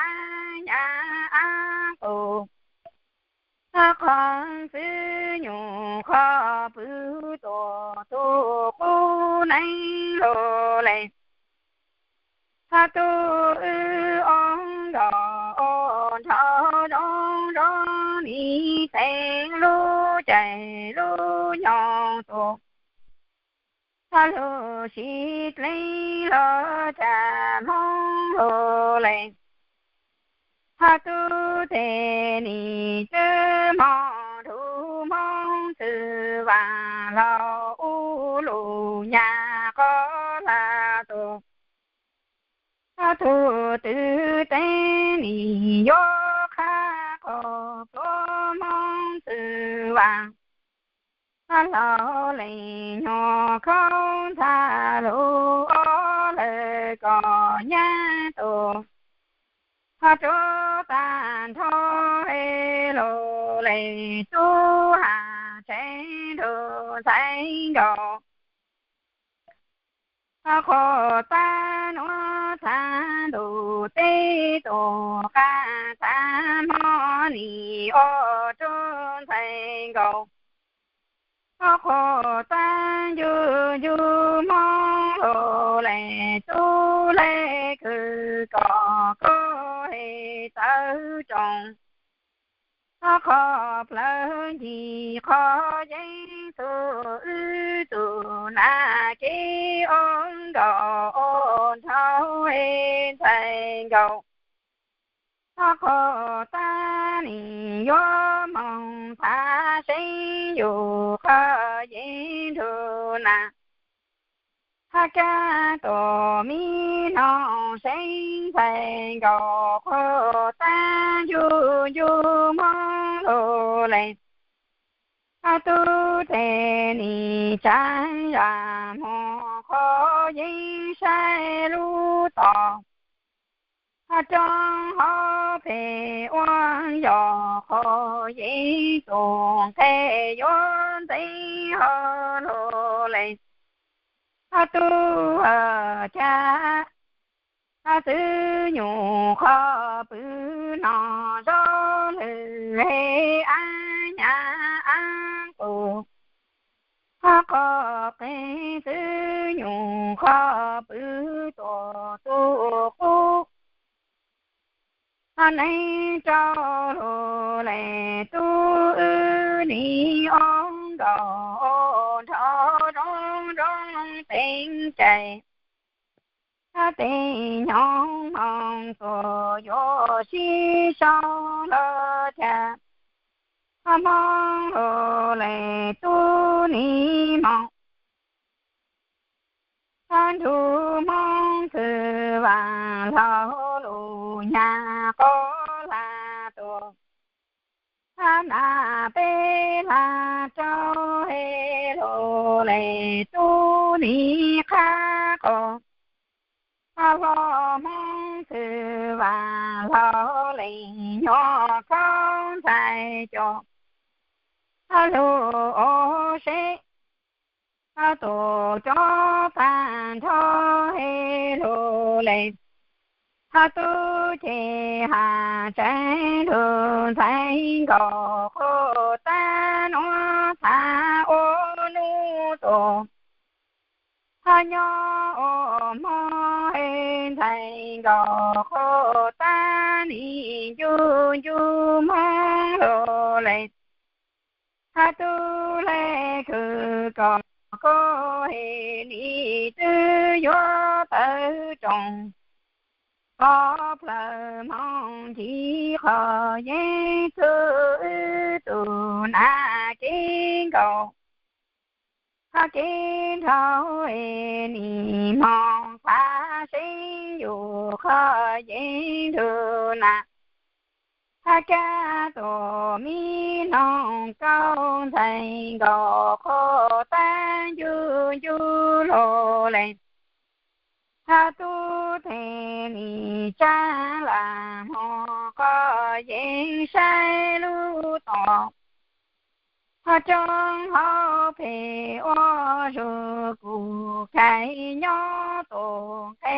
ab nyab ab qus. Qhov xwb nyuag qhov pw tuaj tus qub neeb lug le. Tub wb ob nkauj ua nrog zoo zoo nim teev lub caij lub nyoog tuaj, lug sib dleev los cas Hmoob lug le. Tub tes nim twb moog nrug Hmoob txwv vaaj laug ub lug nyag qov laj tuaj. Tub twb teeb nim yuav qha qhov pluav Hmoob txwv vaaj, laug le nyuag khaub ntxhab lug ua lawv koj nyab tuaj. Rua tag nrho he lug le tub has tseeb nrug ntxhais nkaus. Qhuav tag nuav txhaj ntuj teb tuaj qab tag hmo nim ua rua ntxhais nkaus. Qhuav tag ncu ncu Hmoob lug le tub le kws koj koj he tawv roos. Qhov plawv ncig qhov yeeb txug wb txug nam kev ua nkauj ua nraug he ntxhais nkaus. Qhuav tag nim yuav moog txhav seeb yug qhov yeeb nrug nam, hab kab tuaj mi noog seeb ntxhais nkaus. Qhuav tag ncu ncu Hmoob lug le tub tes nim tsaa zag moog qhov yeeb saib lub tod. Roob hov peg ua yog qhov yeeb tug nqe yuav ntxeev hov lug le tub, cas txwv nyuj qhov pw no zoo lwj he ab nyab ab qus. Qhov qeeg txwv nyuj qhov pw tuaj tus qub neeb rau lug le tub, wb nim ua nkauj ua nraug zoo zoo teev cai. Tej nyoog moog tuaj yuav sib sau los cas Hmoob lug le tub nim moog nrug Hmoob txwv vaaj laug lug nyag qov laj tuaj. Nam peb laj rau he lug le tub nim qha qos. Hlob Hmoob txwv vaaj laug le nyuag khaub ntxhais coj lug ua seb tug rov tag nrho he lug le tub ces has tseeb lug ntxhais nkaus. Qhuav tag nuav txha ua nub tuaj, hab nyob ua Moob ntxhais Nkaus Qhua Tag, nim ncu ncu Moob lug le, hab tub le khwv kom kuv nim twb yuav tawm rooj, qhov plawg moog nrug qhov yeeb txug wb tug nam kev nkaum, hab kev nrau es nim moog xav seeb yug qhov yeeb nrug nam, hab kab tuam mi noog Nkauj Ntxhais Nkaus Qhua Tag ncu ncu lug le, hab tub teg nim tsa lam moog qhov yeeb saib lub tom, hab roob hauv peg ua zug kuv kais nyob tuaj nqe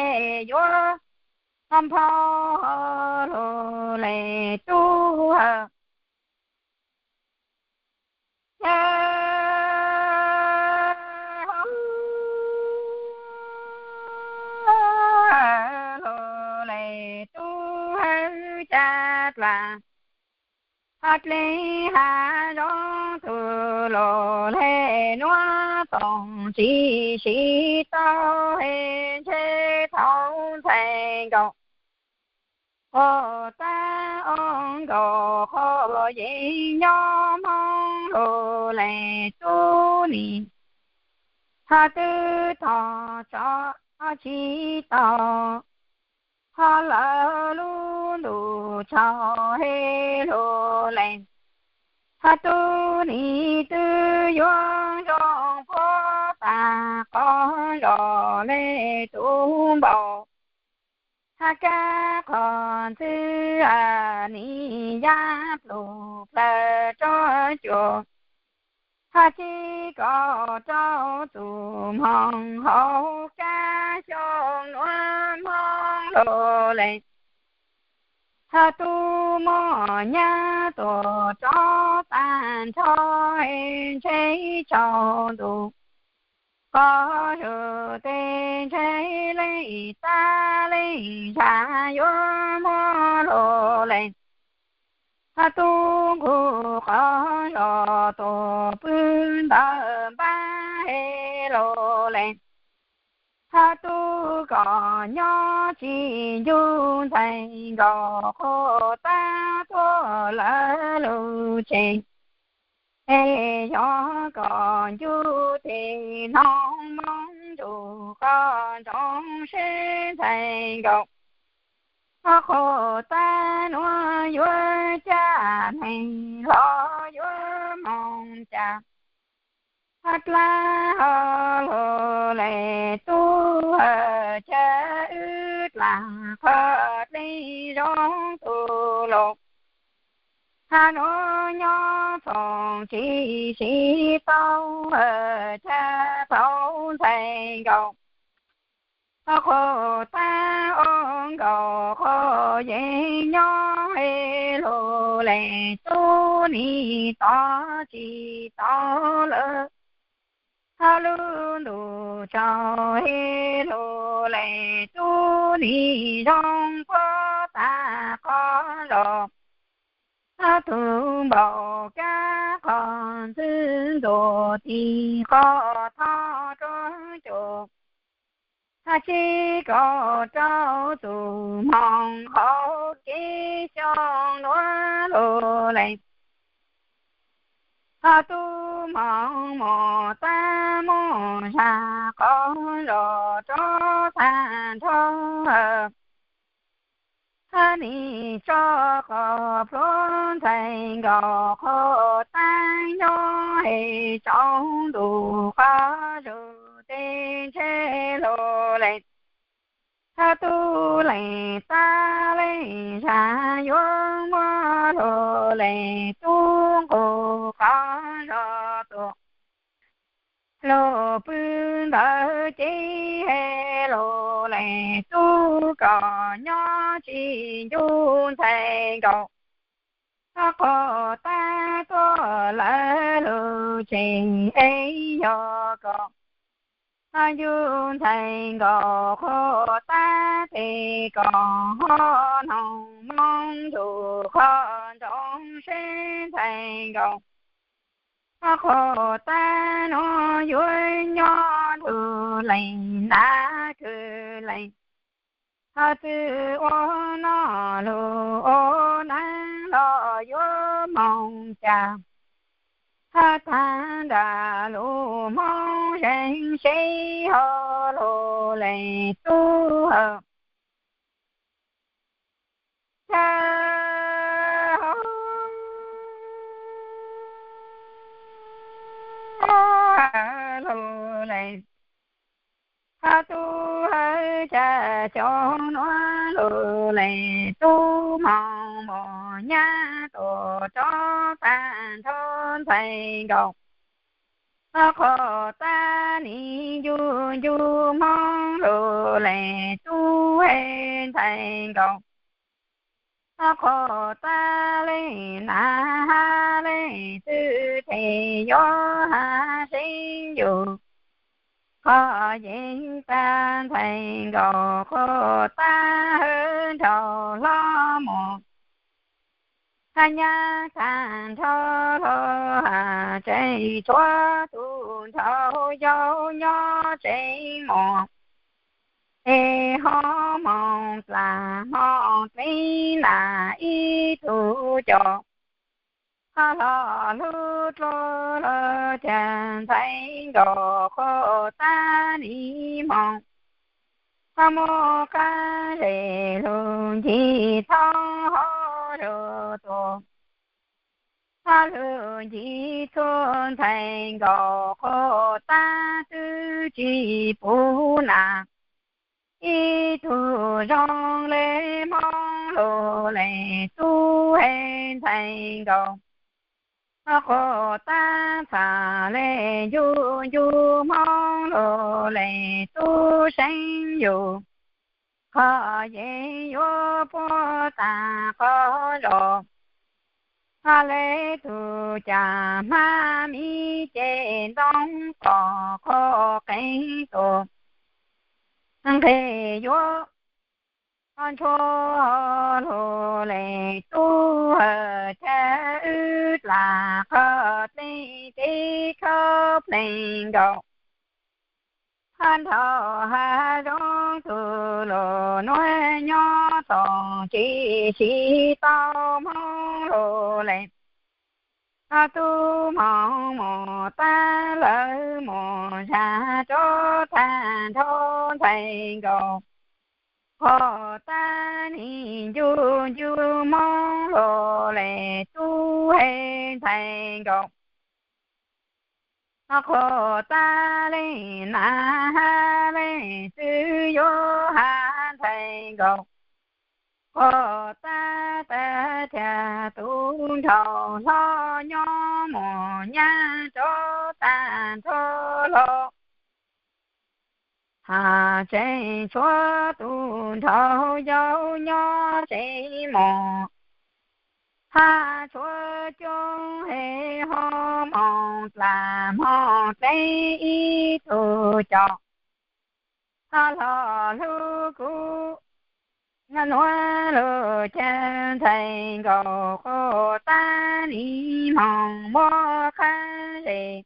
yuav nphau lug le tub hawm. Lug le tub hawm ca dlaag, hab dlev hab zoo tug lug le nuav toom tsis siv tau, ntshe thaum Ntxhais Nkaus Qhua Tag ua nkaus qhov yeeb nyob Moob lug le tub nim, hab twb tog tso tsis tau, hab lawv lub ntuj tsaug heev lug le, hab tub nim twb yuav zoo puab tag qhov zog le tub npau, hab kab qhov ntxwg nim yaj plug plawg rov cuag, hab tsis kaum rau tug moog hauv kab xyoo nuav Moob lug le, hab tub muaj nyab tuag rov tag nrho, ntshe tsaus ntuj qhov zug teg, ntshe leej tag leej zag yuav muab lug le, hab tub nqug qhov zog tuaj pw ntawm npab heev lug le, hab tub kom nyob tsis ncu Ntxhais Nkaus Qhua Tag tuaj lawv lug tseg, es yog kom ncu teg noog Moob nrug qhov ntsoo seb Ntxhais Nkaus Qhua Tag nuav yuav caj neeg los yuav moog cas, hab dlaab hab lug le tub hawm ca wb dlaag qhov dlej zoo tug lug, hab nuav nyob txhoov tsis siv tau, hawm ca thaum Ntxhais Nkaus Qhua Tag ua nkaus qhov yeeb nyob heev lug le tub nim tos tsis tau lawm, hab lub ntuj tsaug heev lug le tub nim zoo puab tag qhov zog, hab tug npau kab qhov ntxwg ntuag tig qhov thoj rov cuag, hab tsis kaum rau tug moog hauv kev xyoo nuav lug le, hab tub moog moog tag moog zag qhov zog rov tag nrho, hab nim tso qhov plhuav Ntxhais Nkaus Qhua Tag nyob heev tsaus ntuj qhov zug teg ntshe lug le, hab tub leej tag leej zag yuav muab lug le, tub nqug qhov zog tuaj lug pw ntawd ces heev lug le tub kom nyob tsis ncu Ntxhais Nkaus Qhov tag tuaj lawv lug tsev es yog kom yug ntxhais nkaus qhov tag tes kom ho noog moo ntug qhov ntoo seb ntxhais nkaus qhov tag nuav yuav nyob ntug leej nam kws leej. Ho txwm ua noj lug ua neeb los yuav moog cas, ho tag nrho lug moog zeeg seb ho lug leej tub hawm. Cas lug leej tub hawm, cas xyoo nuav lug leej tub moog moog nyab tuaj rov tag nrho ntxhais nkaus. Qhov tag nim ncu ncu moog lug leej tub hawm ntxhais nkaus. Qhov tag leej nam hab leej txwv tes yuav has seeb yug qhov yeeb tag ntxhais nkaus. Qhov tag hawm nrau hlob mus hab nyab tag nrho hlob has tseem tshuav tug nraug yau nyob tsev mus. Es ho moog dlaag moog dlev nam ib tug coj, ho hlo lug dlua hlo cas ntxhais nkaus. Qhov tag nim moog ho muaj qab zes lug ncig thoob hov zug tuaj, ho lug ncig txhua ntxhais nkaus. Qhov tag twb tsis pum nam ib tug zoo le hmoob lug leej tub hawm ntxhais nkaus. Qhov tag txhaj le ncu ncu hmoob lug leej tub seeb yug qhov yeeb yuav puab tag qhov zos. Hab le tug cas hmab miv ces ntoo qos qhov qeeb tuaj, nqeg yuav ntshuab lug leej tub hawm, cas wb dlaag qhov dleej teb khawb pleeg nkaus. Hab nrau hab zoo tug lug nuav nyob toom tsis siv tau hmoob lug leej tub moog mus tag lawv mus zag rov tag nrho ntxhais nkaus. Qhov tag nim ncu ncu hmoob lug leej tub hawm ntxhais nkaus. Qhov tag leej nam hab leej txwv yuav has ntxhais nkaus. Qhov tag tag tag tug nraug hlob nyob mus nyab rov tag nrho hlob, has tseem tshuav tug nraug yau nyob tsev mus, hab tshuav coob heev ho moog dlaag moog dlev ib tug coj, ho hlo lug kuv nuav lug cas ntxhais nkaus. Qhov tag nim moog muab qab zes,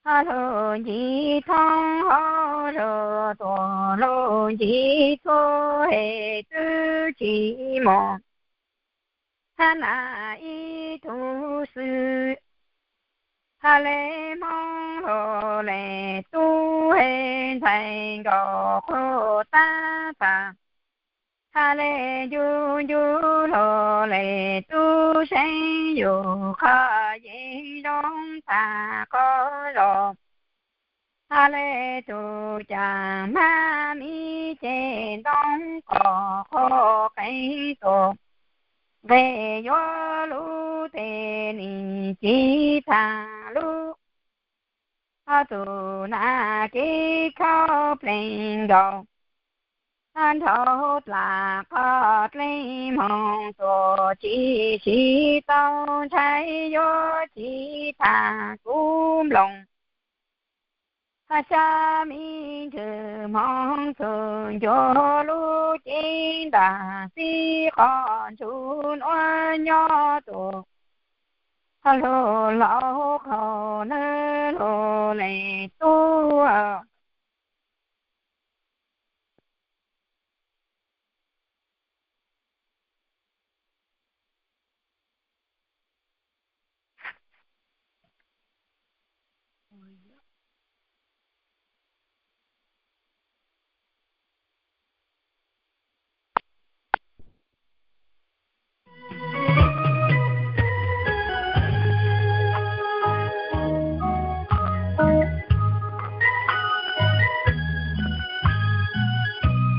ho lug ncig thoob hov zug tuaj lug ncig txhua hem twb tsis mus, hab nam ib tug xwb. Hab le hmoob lug leej tub hawm ntxhais nkaus. Qhov tag tag, hab le ncu ncu lug leej tub seeb yug qhov yeeb zoo tag qhov zos. Hab le tug cas hmab miv ces ntoo qos qhov qeeb tuaj, nqeg yuav lug tes nim tsis tag lug, ho tug nam kev khawb pleeg nkaus. nrhau dlam qhov dleej hmoov txuas tsis sib tau ntshai yuav tsis tham kuv nploos. Xya me nthwv hmoov txwm ncua lub ceeb nram txij qhov ntsug nuav nyob tuaj, hluas laus qaug nawb hluas leej tub.